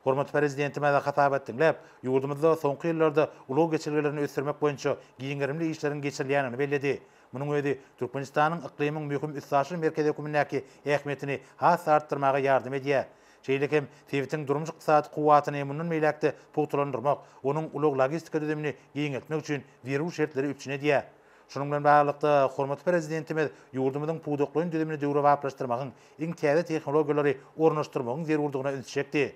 Hormatly Prezidentimiz hasabat diňläp, ýurdumyzda soňky ýyllarda ulag geçelgelerini ösdürmek boýunça giň gerimli işleriň geçirilýändigini belledi. Munuň özi Türkmenistanyň yklymyň möhüm üstaşyr merkezi hökümindäki ähmiýetini has-da artdyrmaga ýardam edýär. Şeýle hem sebitiň durmuş-ykdysady kuwwatyny mundan beýläk-de pugtalandyrmak, onuň ulag-logistika düzümini giňeltmek üçin zerur şertleri üpjün edýär. Şunuň bilen baglylykda, hormatly Prezidentimiz ýurdumyzyň pudaklaýyn düzümini döwrebaplaşdyrmagyň, iň täze tehnologiýalary ornaşdyrmagyň zerurdygyna ünsi çekdi.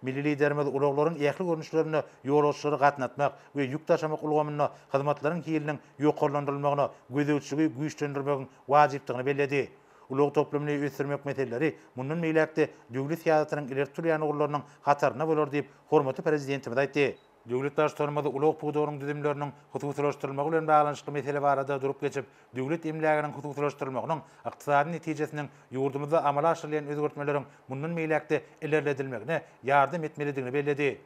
Milli Liderimiz ulaglaryň ähli görnüşlerinde ýolagçylary gatnatmak we ýük daşamak ulgamynda hyzmatlaryň hiliniň ýokarlandyrylmagyna gözegçiligi güýçlendirmegiň wajypdygyny belledi. Ulag toplumyny ösdürmek meseleleri mundan beýläk-de döwlet syýasatynyň ileri tutulýan ugurlarynyň hatarynda bolar diýip, hormatly Prezidentimiz aýtdy. Döwlet Baştutanymyz ulag pudagynyň düzümleriniň hususylaşdyrylmagy bilen baglanyşykly mesele barada durup geçip, döwlet emläginiň hususylaşdyrylmagynyň ykdysady netijesiniň ýurdumyzda amala aşyrylýan özgertmeleriň mundan beýläk-de ilerledilmegine ýardam etmelidigini belledi.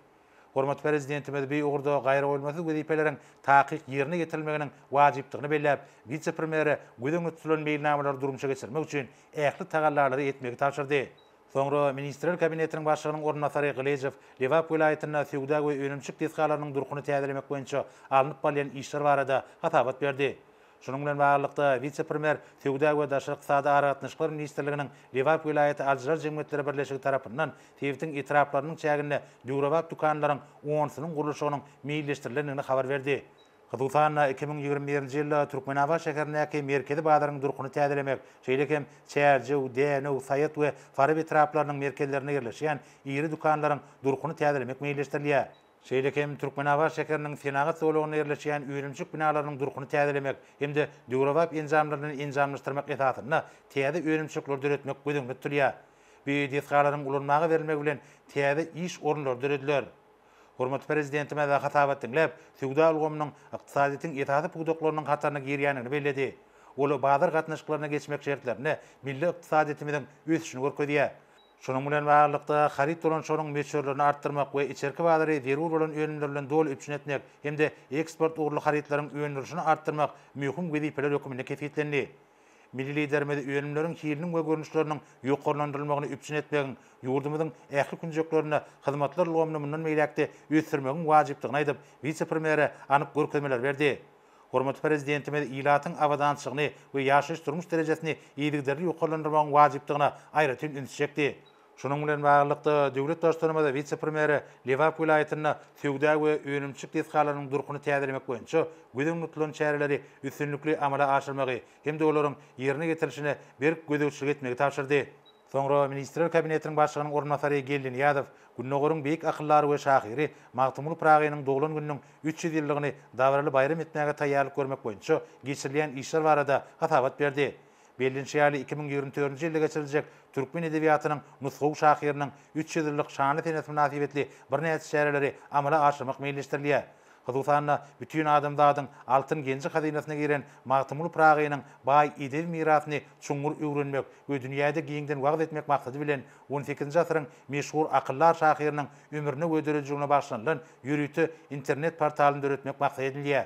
Hormatly Prezidentimiz bu ugurda gaýragoýulmasyz wezipeleriň takyk ýerine ýetirilmeginiň wajypdygyny belläp, wise-premýere göz öňünde tutulan meýilnamalary durmuşa geçirmek üçin ähli tagallalary etmegi tabşyrdy. Soňra Ministrler Kabinetiniň Başlygynyň orunbasary Gylyjow Lebap welaýatynda söwda we önümçilik desgalarynyň durkuny täzelemek boýunça alnyp barylýan işler barada hasabat berdi. Şunuň bilen baglylykda, wise-premýer Söwda we daşary ykdysady aragatnaşyklar ministrliginiň Lebap welaýaty alyjylar jemgyýetleri birleşigi tarapyndan sebitiň etraplarynyň çäginde döwrebap dükanlaryň onsunyň gurluşygynyň meýilleşdirilendigini habar berdi. Hususan-da, 2021-nji ýylda Türkmenabat şäherindäki merkezi bazaryň durkuny täzelemek, şeýle hem Çärjew, Dänew, Saýat we Farap etraplarynyň merkezlerinde ýerleşýän iri dükanlaryň durkuny täzelemek meýilleşdirilýär. Şeýle hem Türkmenabat şäheriniň senagat zolagynda ýerleşýän önümçilik binalarynyň durkuny täzelemek hem-de döwrebap enjamlar bilen enjamlaşdyrmak esasynda täze önümçilikleri döretmek göz öňünde tutulýar. Bu desgalaryň ulanmaga berilmegi bilen täze iş orunlary dörediler. Hormatly Prezidentimiz hasabat diňläp, söwda ulgamynyň ykdysadyýetiň esasy pudaklarynyň hataryna girýändigini belledi. Ol bazar gatnaşyklaryna geçmek şertlerinde milli ykdysadyýetimiziň ösüşini görkezýär. Şunuň bilen baglylykda, haryt dolanyşygynyň möçberlerini artdyrmak we içerki bazary zerur bolan önümler bilen doly üpjün etmek hem-de eksport ugurly harytlaryň öndürilişini artdyrmak möhüm wezipeler hökmünde kesgitlendi. Milli Liderimiz önümleriň hiliniň we görnüşleriniň ýokarlandyrylmagyny üpjün etmegiň, ýurdumyzyň ähli künjeklerinde hyzmatlar ulgamyny mundan beýläk-de ösdürmegiň wajypdygyny aýdyp, wise-premýere anyk görkezmeleri berdi. Hormatly Prezidentimiz ilatyň abadançylygyny we ýaşaýyş-durmuş derejesini yzygiderli ýokarlandyrmagyň wajypdygyna aýratyn ünsi çekdi. Şunuň bilen baglylykda, döwlet Baştutanymyz wise-premýere Lebap welaýatynda söwda we önümçilik desgalarynyň durkuny täzelemek boýunça göz öňünde tutulan çäreleri üstünlikli amala aşyrmagy hem-de olaryň ýerine ýetirilişine berk gözegçilik etmegi tabşyrdy. Soňra Ministrler Kabinetiniň Başlygynyň orunbasary Geldi Nyýazow Gündogaryň beýik akyldary we şahyry Magtymguly Pyragynyň doglan gününiň 300 ýyllygyny dabaraly baýram etmäge taýýarlyk görmek boýunça geçirilýän işler barada hasabat berdi. Bellenişi ýaly, 2024-nji ýylda geçiriljek türkmen edebiýatynyň nusgawy şahyrynyň 300 ýyllyk şanly senesi mynasybetli birnäçe çäreleri amala aşyrmak meýilleşdirilýär. Hususan-da, bütin adamzadyň altyn genji-hazynasyna giren Magtymguly Pyragynyň baý edebi mirasyny çuňňur öwrenmek we dünýäde giňden wagyz etmek maksady bilen, on sekizinji asyryň meşhur akyldar şahyrynyň ömrüne we döredijiligine bagyşlanylan ýörite internet portalyny döretmek maksat edinilýär.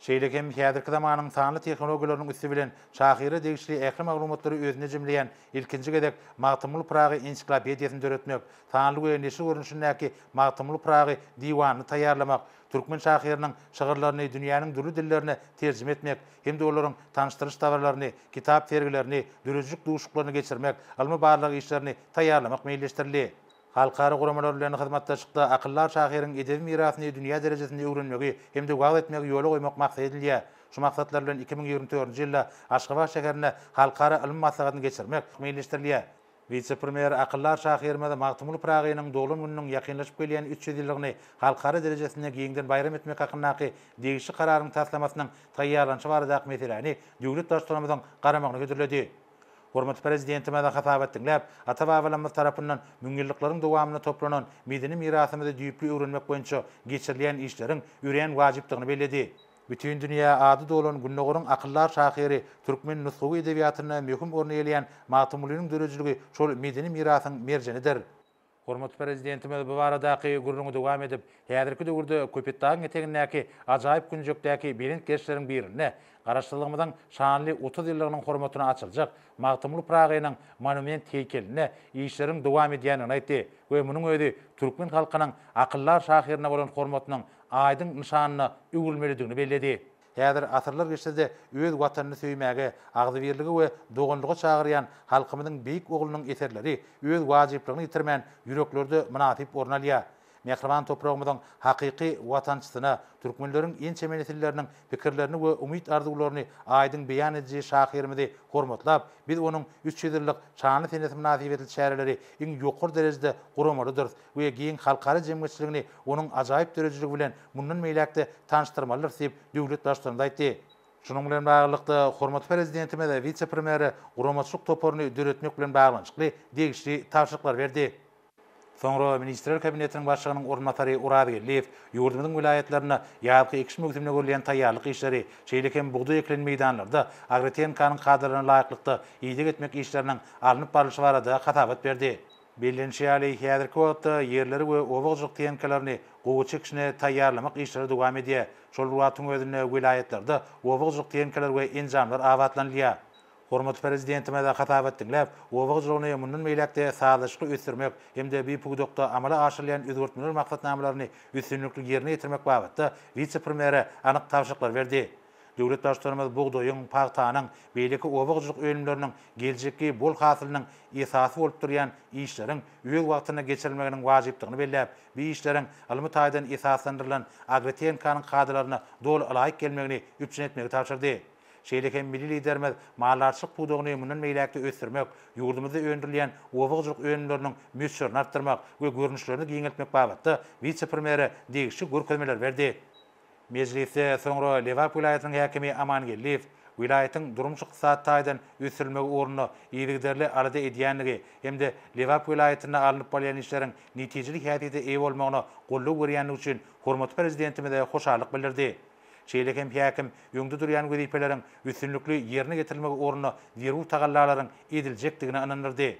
Şeýle hem häzirki zamanyň sanly tehnologiýalarynyň üsti bilen şahyra degişli ähli maglumatlary özünde jemleýän ilkinji gezek Magtymguly Pyragy ensiklopediýasyny döretmek, sanly we neşir görnüşindäki Magtymguly Pyragy diwanyny taýýarlamak, türkmen şahyrynyň şygyrlaryny dünýäniň dürli dillerine terjime etmek hem-de olaryň tanyşdyryş dabaralaryny, kitap sergilerini, döredijilik duşuşyklaryny geçirmek, ylmy-barlag işlerini taýýarlamak meýilleşdirildi. Halkara guramalar bilen hyzmatdaşlykda akyldar şahyryň edebi mirasyny dünýä derejesinde öwrenmegi hem-de wagyz etmegi ýola goýmak maksat edilýär. Şu maksatlar bilen 2024-nji ýylda Aşgabat şäherinde halkara ylmy maslahatyny geçirmek meýilleşdirilýär. Wise-premýer akyldar şahyrymyz Magtymguly Pyragynyň doglan gününiň ýakynlaşyp gelýän 300 ýyllygyny halkara derejesinde giňden baýram etmek hakyndaky degişli Kararyň taslamasynyň taýýarlanyşy baradaky meseläni döwlet Baştutanymyzyň garamagyna hödürledi. Hormatly Prezidentimiz hasabat diňläp, ata-babalarymyz tarapyndan müňýyllyklaryň dowamynda toplanan medeni mirasymyzy düýpli öwrenmek boýunça geçirilýän işleriň örän wajypdygyny belledi. Bütin dünýä ady dolan Gündogaryň akyldar şahyry, türkmen nusgawy edebiýatynda möhüm orun eýeleýän Magtymgulynyň döredijiligi şol medeni mirasyň merjenidir. Hormatly Prezidentimiz bu baradaky gürrüňi dowam edip, häzirki döwürde Köpetdagyň etegindäki ajaýyp künjekdäki belent gerşleriň birinde Garaşsyzlygymyzyň şanly 30 ýyllygynyň hormatyna açyljak Magtymguly Pyragynyň monument heýkelinde işleriň dowam edýändigini aýtdy we munuň özi türkmen halkynyň akyldar şahyryna bolan hormatynyň aýdyň nyşanyna öwrülmelidigini belledi. Häzir asyrlar geçse-de öz Watanyny söýmäge, agzybirlige we doganlyga çagyrýan halkymyzyň beýik oglunyň eserleri öz wajyplygyny ýitirmän ýüreklerde mynasyp orun alýar. Mähriban topragymyzyň hakyky watançysyna, türkmenleriň ençeme nesilleriniň pikirlerini we umyt-arzuwlaryny aýdyň beýan ediji şahyrymyzy hormatlap, biz onuň 300 ýyllyk şanly senesi mynasybetli çäreleri iň ýokary derejede guramalydyrys we giň halkara jemgyýetçiligini onuň ajaýyp döredijiligi bilen mundan beýläk-de tanyşdyrmalydyrys diýip, döwlet Baştutanymyz aýtdy. Şunuň bilen baglylykda, hormatly Prezidentimiz wise-premýere guramaçylyk toparyny döretmek bilen baglanyşykly degişli tabşyryklary berdi. Soňra Ministrler Kabinetiniň Başlygynyň orunbasary Oraz Geldiýew ýurdumyzyň welaýatlarynda ýazky ekiş möwsümine görülýän taýýarlyk işleri, şeýle hem bugdaý ekilen meýdanlarda agrotehnikanyň kadalaryna laýyklykda ideg etmek işleriniň alnyp barlyşy barada hasabat berdi. Bellenişi ýaly, häzirki wagtda ýerleri we oba hojalyk tehnikalaryny gowaça ekişine taýýarlamak işleri dowam edýär. Şol bir wagtyň özünde welaýatlarda oba hojalyk tehnikalary we enjamlar abatlanylýar. Hormatly Prezidentimiz hasabat diňläp, oba hojalygyny mundan beýläk-de sazlaşykly ösdürmek hem-de bu pudakda amala aşyrylýan özgertmeler maksatnamalaryny üstünlikli ýerine ýetirmek babatda wise-premýere anyk tabşyryklary berdi. Döwlet Baştutanymyz bugdaýyň, pagtanyň, beýleki oba hojalyk önümleriniň geljekki bol hasylynyň esasy bolup durýan işleriň öz wagtynda geçirilmeginiň wajypdygyny belläp, bu işleriň ylmy taýdan esaslandyrylan agrotehnikanyň kadalaryna doly ylaýyk gelmegini üpjün etmegi tabşyrdy. Şeýle hem milli Liderimiz maldarçylyk pudagyny mundan beýläk-de ösdürmek, ýurdumyzda öndürilýän oba hojalyk önümleriniň möçberini artdyrmak we görnüşlerini giňeltmek babatda wise-premýere degişli görkezmeleri berdi. Mejlisde soňra Lebap welaýatynyň häkimi Aman Geldiýew welaýatyň durmuş-ykdysady taýdan ösdürilmegi ugrunda yzygiderli alada edýändigi hem-de Lebap welaýatynda alnyp barylýan işleriň netijeli häsiýete eýe bolmagyna goldaw berýändigi üçin hormatly Prezidentimize hoşallyk bildirdi. Şeýle hem häkim öňde durýan wezipeleriň üstünlikli ýerine ýetirilmegi ugrunda zerur tagallalaryň ediljekdigine ynandyrdy.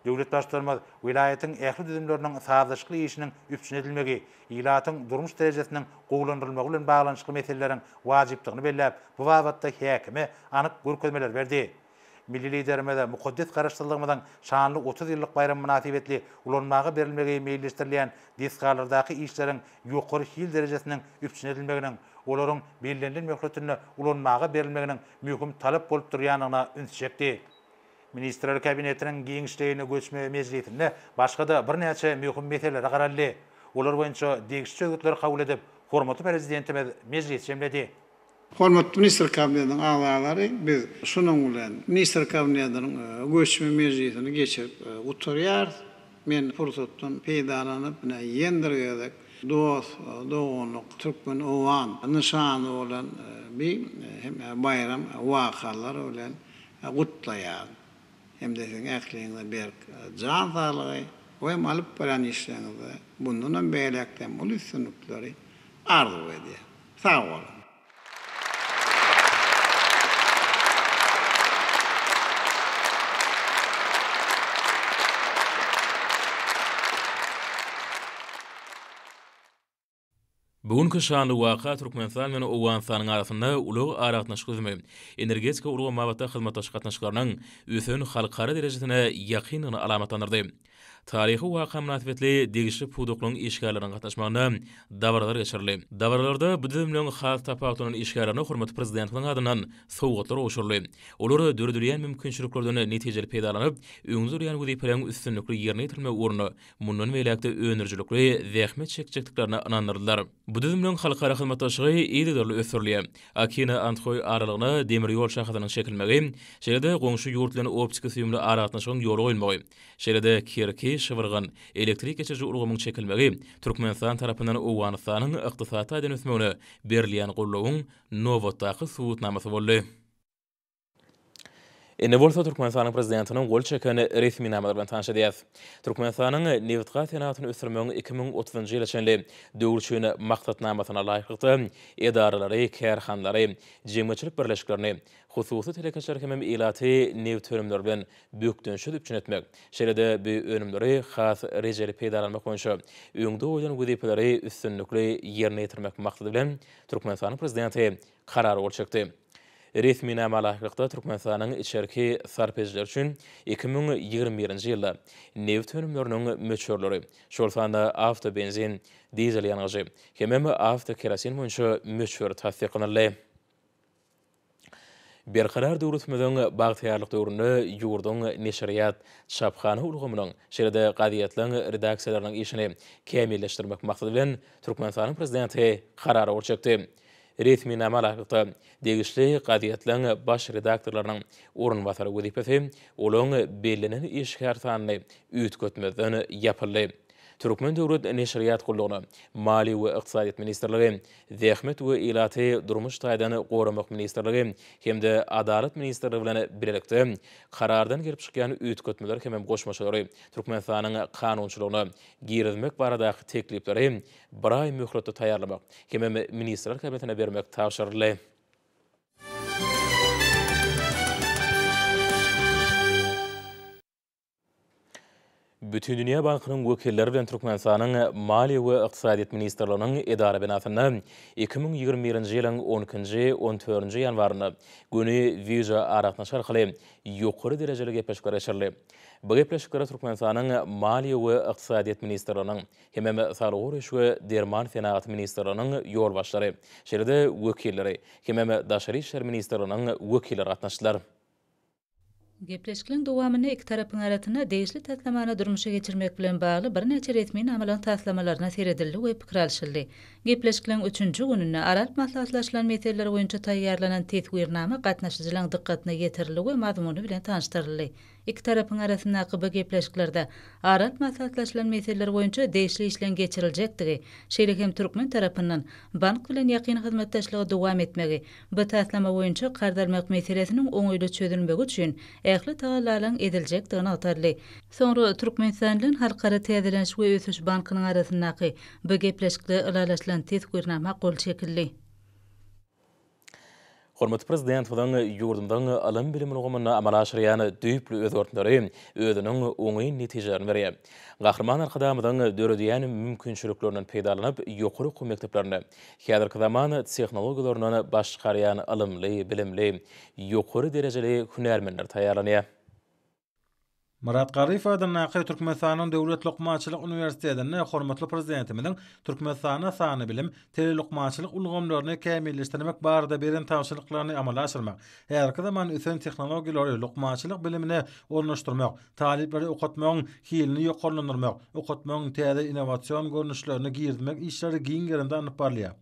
Döwlet Baştutanymyz welaýatyň ähli düzümleriniň sazlaşykly işiniň üpjün edilmegi, ilatyň durmuş derejesiniň gowulandyrylmagy bilen baglanyşykly meseleleriň wajypdygyny belläp, bu babatda häkime anyk görkezmeleri berdi. Milli Liderimiz mukaddes Garaşsyzlygymyzyň şanly 30 ýyllyk baýramy mynasybetli ulanmaga berilmegi meýilleşdirilýän desgalardaky işleriň ýokary hil derejesiniň üpjün edilmeginiň, olaryň bellenilen möhletinde ulanmaga berilmeginiň möhüm talap bolup durýandygyna ünsi çekdi. Ministrler Kabinetiniň giňişleýin göçme mejlisinde başga-da birnäçe möhüm meselelere garaldy. Olar boýunça degişli çözgütleri kabul edip, hormatly Prezidentimiz mejlisi jemledi. Hormatly Ministrler Kabinetiniň agzalary, biz şunuň bilen Ministrler Kabinetiniň göçme mejlisini geçirip gutarýarys. Men pursatdan peýdalanyp, ine, ýene bir gezek dost, doganlyk türkmen-owgan nyşany bolan bi hem baýram wakalar bilen gutlaýaryn hem-de siziň ähliňize berk jan saglygy we hem alyp barýan işleriňizde mundanam beýläk-de hem uly üstünlikleri arzuw edýän. Sag boluň! Bu günki şanly waka Türkmenistan bilen Owganystanyň arasynda ulag-aragatnaşyk düzümi, energetika ulgamy babatda hyzmatdaşlyk gatnaşyklarynyň ösen halkara derejesine ýakyndygyny alamatlandyrdy. Taryhy waka mynasybetli degişli pudaklaryň işgärleriniň gatnaşmagynda dabaralar geçirildi. Dabaralarda bu düzümleň has tapawutlanan işgärlerine hormatly Prezidentimiziň adyndan sowgatlar gowşuryldy. Olar döredilýän mümkinçiliklerden netijeli peýdalanyp, öňde durýan wezipeleriň üstünlikli ýerine ýetirilmegi ugrunda mundan beýläk-de öndürijilikli zähmet çekjekdiklerine ynandyrdylar. Bu düzümleň halkara hyzmatdaşlygy yzygiderli ösdürilýär. Akina-Andhoý aralygyna demir ýol şahasynyň çekilmegi, şeýle-de goňşy ýurt bilen optiki-süýümli aragatnaşygyň ýola goýulmagy, şeýle-de Kerki, Şybyrgan elektrik geçiriji ulgamyň çekilmegi Türkmenistan tarapyndan Owganystanyň ykdysady taýdan ösmegine berilýän goldawyň nobatdaky subutnamasy boldy. Indi bolsa Türkmenistanyň Prezidentiniň gol çeken resminamalary bilen tanyş edýäris. Türkmenistanyň nebitgaz senagatyny ösdürmegiň 2030-njy ýyla çenli döwür üçin maksatnamasyna laýyklykda, edaralary, kärhanalary, jemgyýetçilik birleşiklerini, hususy telekeçileri hemem ilaty nebit önümleri bilen bökdençsiz üpjün etmek, şeýle-de bu önümleri has rejeli peýdalanmak boýunça öňde goýlan wezipeleri üstünlikli ýerine ýetirmek maksady bilen, Türkmenistanyň Prezidenti Karara gol çekdi. Resminama laýyklykda, Türkmenistanyň içerki sarp edijileri üçin 2021-nji ýylda nebit önümleriniň möçberleri, şol sanda awtobenzin, dizel ýangyjy hemem awtokerosin boýunça möçber tassyklanyldy. Berkarar döwletimiziň bagtyýarlyk döwründe ýurduň neşirýat, çaphana ulgamynyň, şeýle-de gazetleriň redaksiýalarynyň işini kämilleşdirmek maksady bilen, Türkmenistanyň Prezidenti Karara gol çekdi. Resminama laýyklykda, degişli gazetleriň baş redaktorlarynyň orunbasary wezipesi olaryň bellenen işgär sanyny üýtgetmezden ýapyldy. Türkmen döwlet neşirýat gullugyna Maliýe we ykdysadyýet ministrligi, Zähmet we ilaty durmuş taýdan goramak ministrligi hem-de Adalat ministrligi bilen bilelikde Karardan gelip çykýan üýtgetmeleri hemem goşmaçalary Türkmenistanyň kanunçylygyna girizmek baradaky teklipleri bir aý möhletde taýýarlamak hemem Ministrler Kabinetine bermek tabşyryldy. Bütindünýä bankynyň wekilleri bilen Türkmenistanyň Maliýe we ykdysadyýet ministrliginiň edara binasynda 2021-nji ýylyň on ikinji, on dördünji ýanwarynda göni wideoaragatnaşyk arkaly ýokary derejeli gepleşikler geçirildi. Bu gepleşiklere Türkmenistanyň Maliýe we ykdysadyýet ministrliginiň hemem Saglygy goraýyş we derman senagaty ministrliginiň ýolbaşçylary, şeýle-de wekilleri hemem Daşary işler ministrliginiň wekilleri gatnaşdylar. Gepleşikleň dowamynda iki tarapyň arasynda degişli taslamany durmuşa geçirmek bilen bagly birnäçe resminamalaryň taslamalaryna seredildi we pikir alşyldy. Gepleşikleň üçünji gününde ara alyp maslahatlaşylan meseleler boýunça taýýarlanan teswirnama gatnaşyjylaryň dykgatyna ýetirildi we mazmuny bilen tanyşdyryldy. Iki tarapyň arasyndaky bu gepleşiklerde ara alyp maslahatlaşylan meseleler boýunça degişli işleň geçiriljekdigi, şeýle hem türkmen tarapyndan bank bilen ýakyn hyzmatdaşlygy dowam etmegi, Bu taslama boýunça karz almak meselesiniň oňaýly çözülmegi üçin ähli tagallalaryň ediljekdigi nygtaldy. Soňra Türkmenistan bilen Halkara täzeleniş we ösüş bankynyň arasyndaky bu gepleşikde ylalaşylan teswirnama gol çekildi. Hormatly Prezidentimiziň ýurdumyzyň ylym-bilim ulgamynda amala aşyrýan düýpli özgertmeleri özüniň oňyn netijelerini berýär. Gahryman Arkadagymyzyň döredýän mümkinçiliklerinden peýdalanyp, ýokary okuw mekdeplerinde häzirki zaman tehnologiýalaryndan baş çykarýan ylymly, bilimli, ýokary derejeli hünärmenler taýýarlanýar. Myrat Garryýew adyndaky Türkmenistanyň Döwlet lukmançylyk uniwersitetinde hormatly Prezidentimiziň Türkmenistanda sanly bilim, telelukmançylyk ulgamlaryny kämilleşdirmek barada beren tabşyryklaryny amala aşyrmak, häzirki zaman ösen tehnologiýalary lukmançylyk bilimine ornaşdyrmak, talyplary okatmagyň hilini ýokarlandyrmak, okatmagyň täze innowasion görnüşlerini girizmek işleri giň gerimde alnyp barylýar.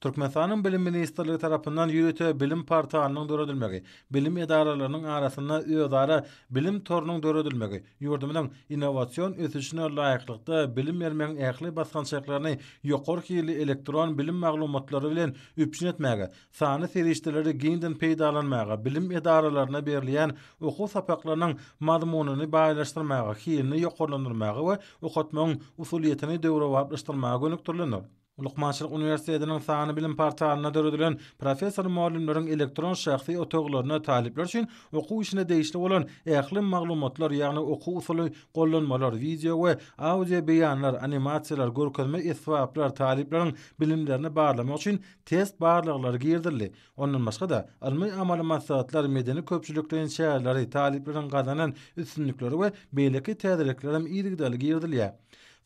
Türkmenistanyň Bilim ministrligi tarapyndan ýörite bilim portalynyň döredilmegi, bilim edaralarynyň arasynda özara bilim torunyň döredilmegi ýurdumyzyň innowasion ösüşine laýyklykda bilim bermegiň ähli basgançaklaryny ýokary hilli elektron bilim maglumatlary bilen üpjün etmäge, sanly serişdeleri giňden peýdalanmaga, bilim edaralaryna berilýän okuw sapaklarynyň mazmunyny baýlaşdyrmaga, hilini ýokarlandyrmaga we okatmagyň usulyýetini döwrebaplaşdyrmaga gönükdirilendir. Lukmançylyk uniwersitetiniň sanly bilim portalynda döredilen professor-mugallymlaryň elektron şahsy otaglarynda talyplar üçin okuw işine degişli bolan ähli maglumatlar, ýagny okuw-usuly gollanmalar, wideo we audio beýanlar, animasiýalar, görkezme esbaplar, talyplaryň bilimlerini barlamak üçin test barlaglary girizildi. Ondan başga-da, ylmy-amaly maslahatlar, medeni-köpçülikleýin çäreleri, talyplaryň gazanan üstünlikleri we beýleki täzelikler hem yzygiderli girizilýär.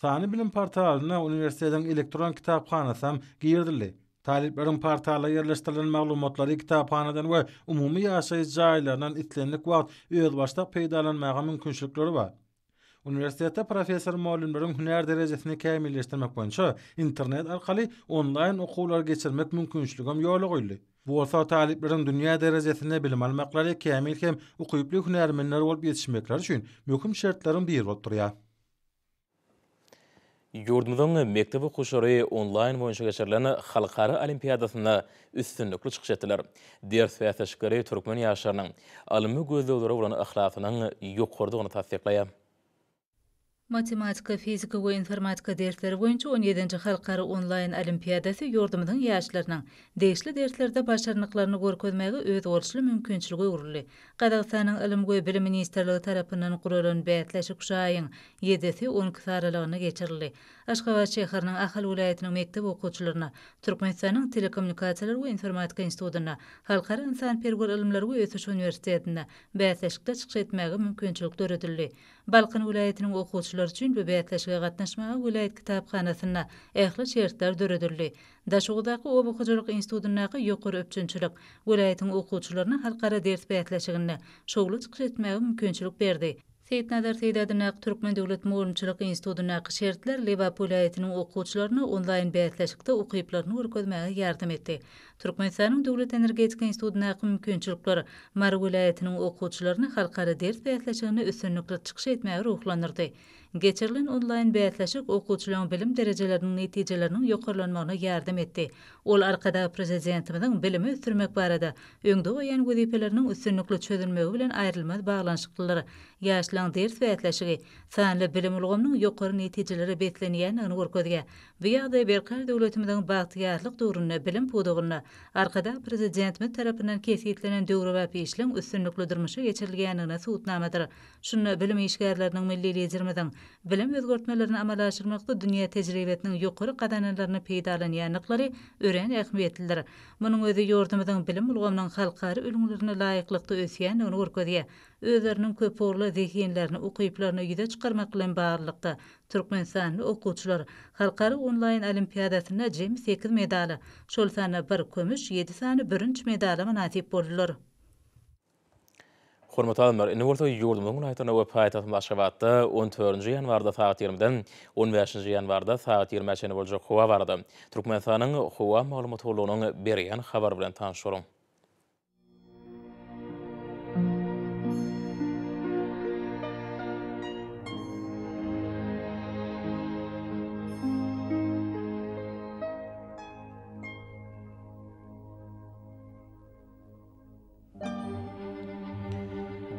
Sanly bilim portalyna uniwersitetiň elektron kitaphanasam girizildi. Talyplaryň portalda ýerleşdirilen maglumatlary kitaphanadan we umumy ýaşaýyş jaýlaryndan islendik wagt özbaşdak peýdalanmaga mümkinçilikleri bar. Uniwersitetde professor-mugallymlaryň hünär derejesini kämilleşdirmek boýunça internet arkaly onlaýn okuwlary geçirmek mümkinçiligem ýola goýuldy. Bu bolsa talyplaryň dünýä derejesinde bilim almaklary, kämil hem ukyply hünärmenler bolup ýetişmekleri üçin möhüm şertleriň biri bolup durýar. Ýurdumyzyň mekdep okuwçylary onlaýn boýunça geçirilen halkara olimpiadasynda üstünlikli çykyş etdiler. Ders bäsleşikleri türkmen ýaşlarynyň ylmy gözleglere bolan yhlasynyň ýokarydygyny tassyklaýar. Matematika, fizika we informatika dersleri boýunça on ýedinji halkara onlaýn olimpiadasy ýurdumyzyň ýaşlarynyň degişli derslerde başarnyklaryny görkezmäge özboluşly mümkinçilige öwrüldi. Gazagystanyň Ylym we bilim ministrligi tarapyndan guralan bäsleşik şu aýyň ýedisi, on ikisi aralygynda geçirildi. Aşgabat şäheriniň, Ahal welaýatynyň mekdep okuwçylaryna Türkmenistanyň Telekommunikasiýalar we informatika institutynda, Halkara ynsanperwer ylymlary we ösüş uniwersitetinde bäsleşikde çykyş etmäge mümkinçilik döredildi. Balkan welaýatynyň okuwçylary üçin bu bäsleşige gatnaşmaga welaýat kitaphanasynda ähli şertler döredildi. Daşoguzdaky oba hojalyk institutyndaky ýokary üpjünçilik welaýatyň okuwçylaryna halkara ders bäsleşiginde şowly çykyş etmäge mümkinçilik berdi. Seýitnazar Seýdi adyndaky Türkmen döwlet mugallymçylyk institutyndaky şertler Lebap welaýatynyň okuwçylaryna onlaýn bäsleşikde ukyplaryny görkezmäge ýardam etdi. Türkmenistanyň Döwlet energetika institutyndaky mümkinçilikler Mary welaýatynyň okuwçylaryny halkara ders bäsleşiginde üstünlikli çykyş etmäge ruhlandyrdy. Geçirilen onlaýn bäsleşik okuwçylaryň bilim derejeleriniň netijeleriniň ýokarlanmagyna ýardam etdi. Ol Arkadag Prezidentimiziň bilimi ösdürmek barada öňde goýan wezipeleriniň üstünlikli çözülmegi bilen aýrylmaz baglanyşyklydyr. Ýaşlaryň ders bäsleşigi sanly bilim ulgamynyň ýokary netijelere beslenýändigini görkezýär. Bu ýagdaý Berkarar döwletimiziň bagtyýarlyk döwründe bilim pudagynda Arkadag Prezidentimiz tarapyndan kesgitlenen döwrebap işleň üstünlikli durmuşa geçirilýändigine subutnamadyr. Şunda bilim işgärleriniň milli Liderimiziň bilim özgertmelerini amala aşyrmakda dünýä tejribesiniň ýokary gazananlaryny peýdalanýandyklary örän ähmiýetlidir. Munuň özi ýurdumyzyň bilim ulgamynyň halkara ülňülerine laýyklykda ösýändigini görkezýär. Özleriniň köpugurly zehinlerini, ukyplaryny ýüze çykarmak bilen baglylykda, türkmenistanly okuwçylar halkara onlaýn olimpiadasynda jemi sekiz medala, şol sanda bir kümüş, ýedi sany bürünç medala mynasyp boldular. Hormatly adamlar, indi bolsa ýurdumyzyň welaýatlarynda we paýtagtymyz Aşgabatda on dördünji ýanwarda sagat ýigrimiden on bäşinji ýanwarda sagat ýigrimä çenli boljak howa barada Türkmenistanyň Howa maglumat gullugynyň berýän habary bilen tanyş boluň.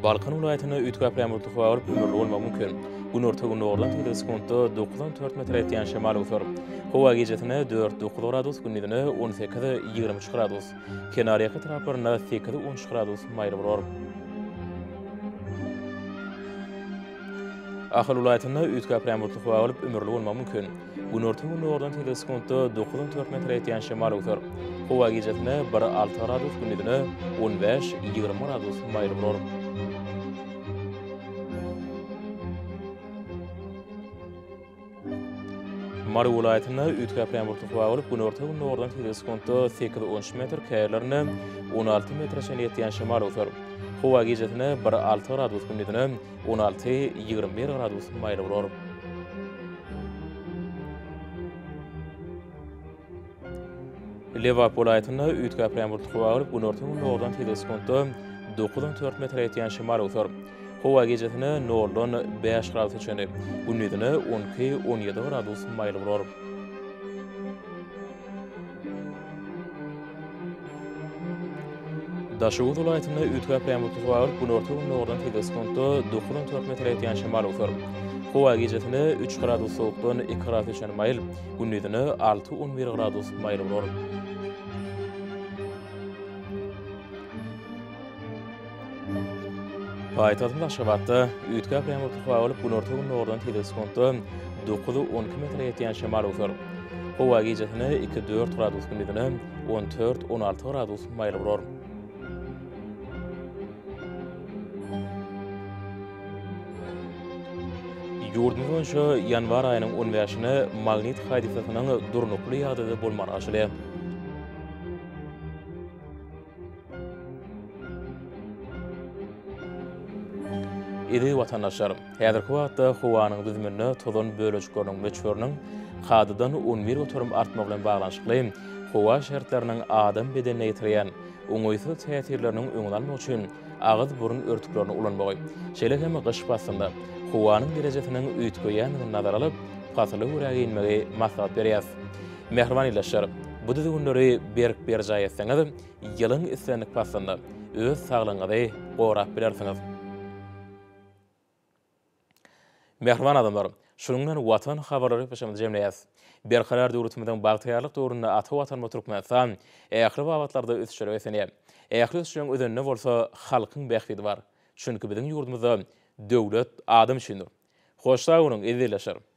Balkan welaýatynda üýtgäp ýagmurly howa bolup, ümürli bolmagy mümkin. Günorta-gündogardan tizligi sekuntda 94 metre ýetýän şemal öwser. Howa gijesine dört, dokuz gradus, gündizine 18, 23 gradus. Kenarýaka etraplarynda sekiz, 13 gradus maýyl bolar. Ahal welaýatynda üýtgäp bulutly howa bolup, ümürli bolmagy mümkin. Günorta-gündogardan tizligi sekuntda dokuz on dört metre ýetýän şemal öwser. Howa gijesine bir, alty gradus, gündizine on bäş, 20 gradus maýyl bolar. Mary welaýatynda üýtgäp bulutly howa bolup, günorta-gündogardan tizligi sekuntda sekiz, on üç metr, käýerlerinde 16 metre çenli ýetýän şemal öwser. Howa gijesine bir, alty gradus, gündizine 16, 21 gradus maýyl bolar. Lebap welaýatynda üýtgäp bulutly howa bolup, günorta-gündogardan tizligi sekuntda dokuz on dört metre ýetýän şemal öwser. Howa gijesine noldan bäş gradusa çenli, gündizine on iki, on ýedi gradus maýyl bolar. Daşoguz welaýatynda üýtgäp bulutly howa bolup, günorta-gündogardan tizligi sekuntda dokuz on dört metre ýetýän şemal öwser. Howa gijesine üç gradus sowukdan iki gradusa çenli maýyl, gündizine alty, on bir gradus maýyl bolar. Paýtagtymyz Aşgabatda üýtgäp bulutly howa bolup, günorta-gündogardan tizligi sekuntda dokuz, 12 metre ýetýän şemal öwser. Howa gijesine iki, dört gradus, gündizine 14, 16 gradus maýyl bolar. Ýurdumyz boýunça ýanwar aýynyň on bäşine magnit hadysasynyň durnukly ýagdaýda bolmagy garaşylýar. Eziz watandaşlar, häzirki wagtda howanyň düzüminde tozan bölejikleriniň möçberiniň kadadan 11% artmagy bilen baglanyşykly howa şertleriniň adam bedenine ýetirýän oňaýsyz täsirleriniň öňüni almak üçin agyz-burun örtüklerini ulanmagy, şeýle hem gyş paslynda howanyň derejesiniň üýtgeýändigini nazara alyp, pasyla görä geýinmegi maslahat berýäris. Mähriban ildeşler, bu düzgünleri berk berjaý etseňiz, ýylyň islendik paslynda öz saglygyňyzy gorap bilersiňiz. Mähriban adamlar, şunuň bilen Watan habarlary gepleşigimizi jemleýäris. Berkarar döwletimiziň bagtyýarlyk döwründe ata Watanymyz Türkmenistan ähli babatlarda ösüşlere beslenýär. Ähli ösüşleriň özeninde bolsa halkyň bähbidi bar. Çünki biziň ýurdumyzda döwlet adam üçindir. Hoş sag boluň, eziz ildeşler!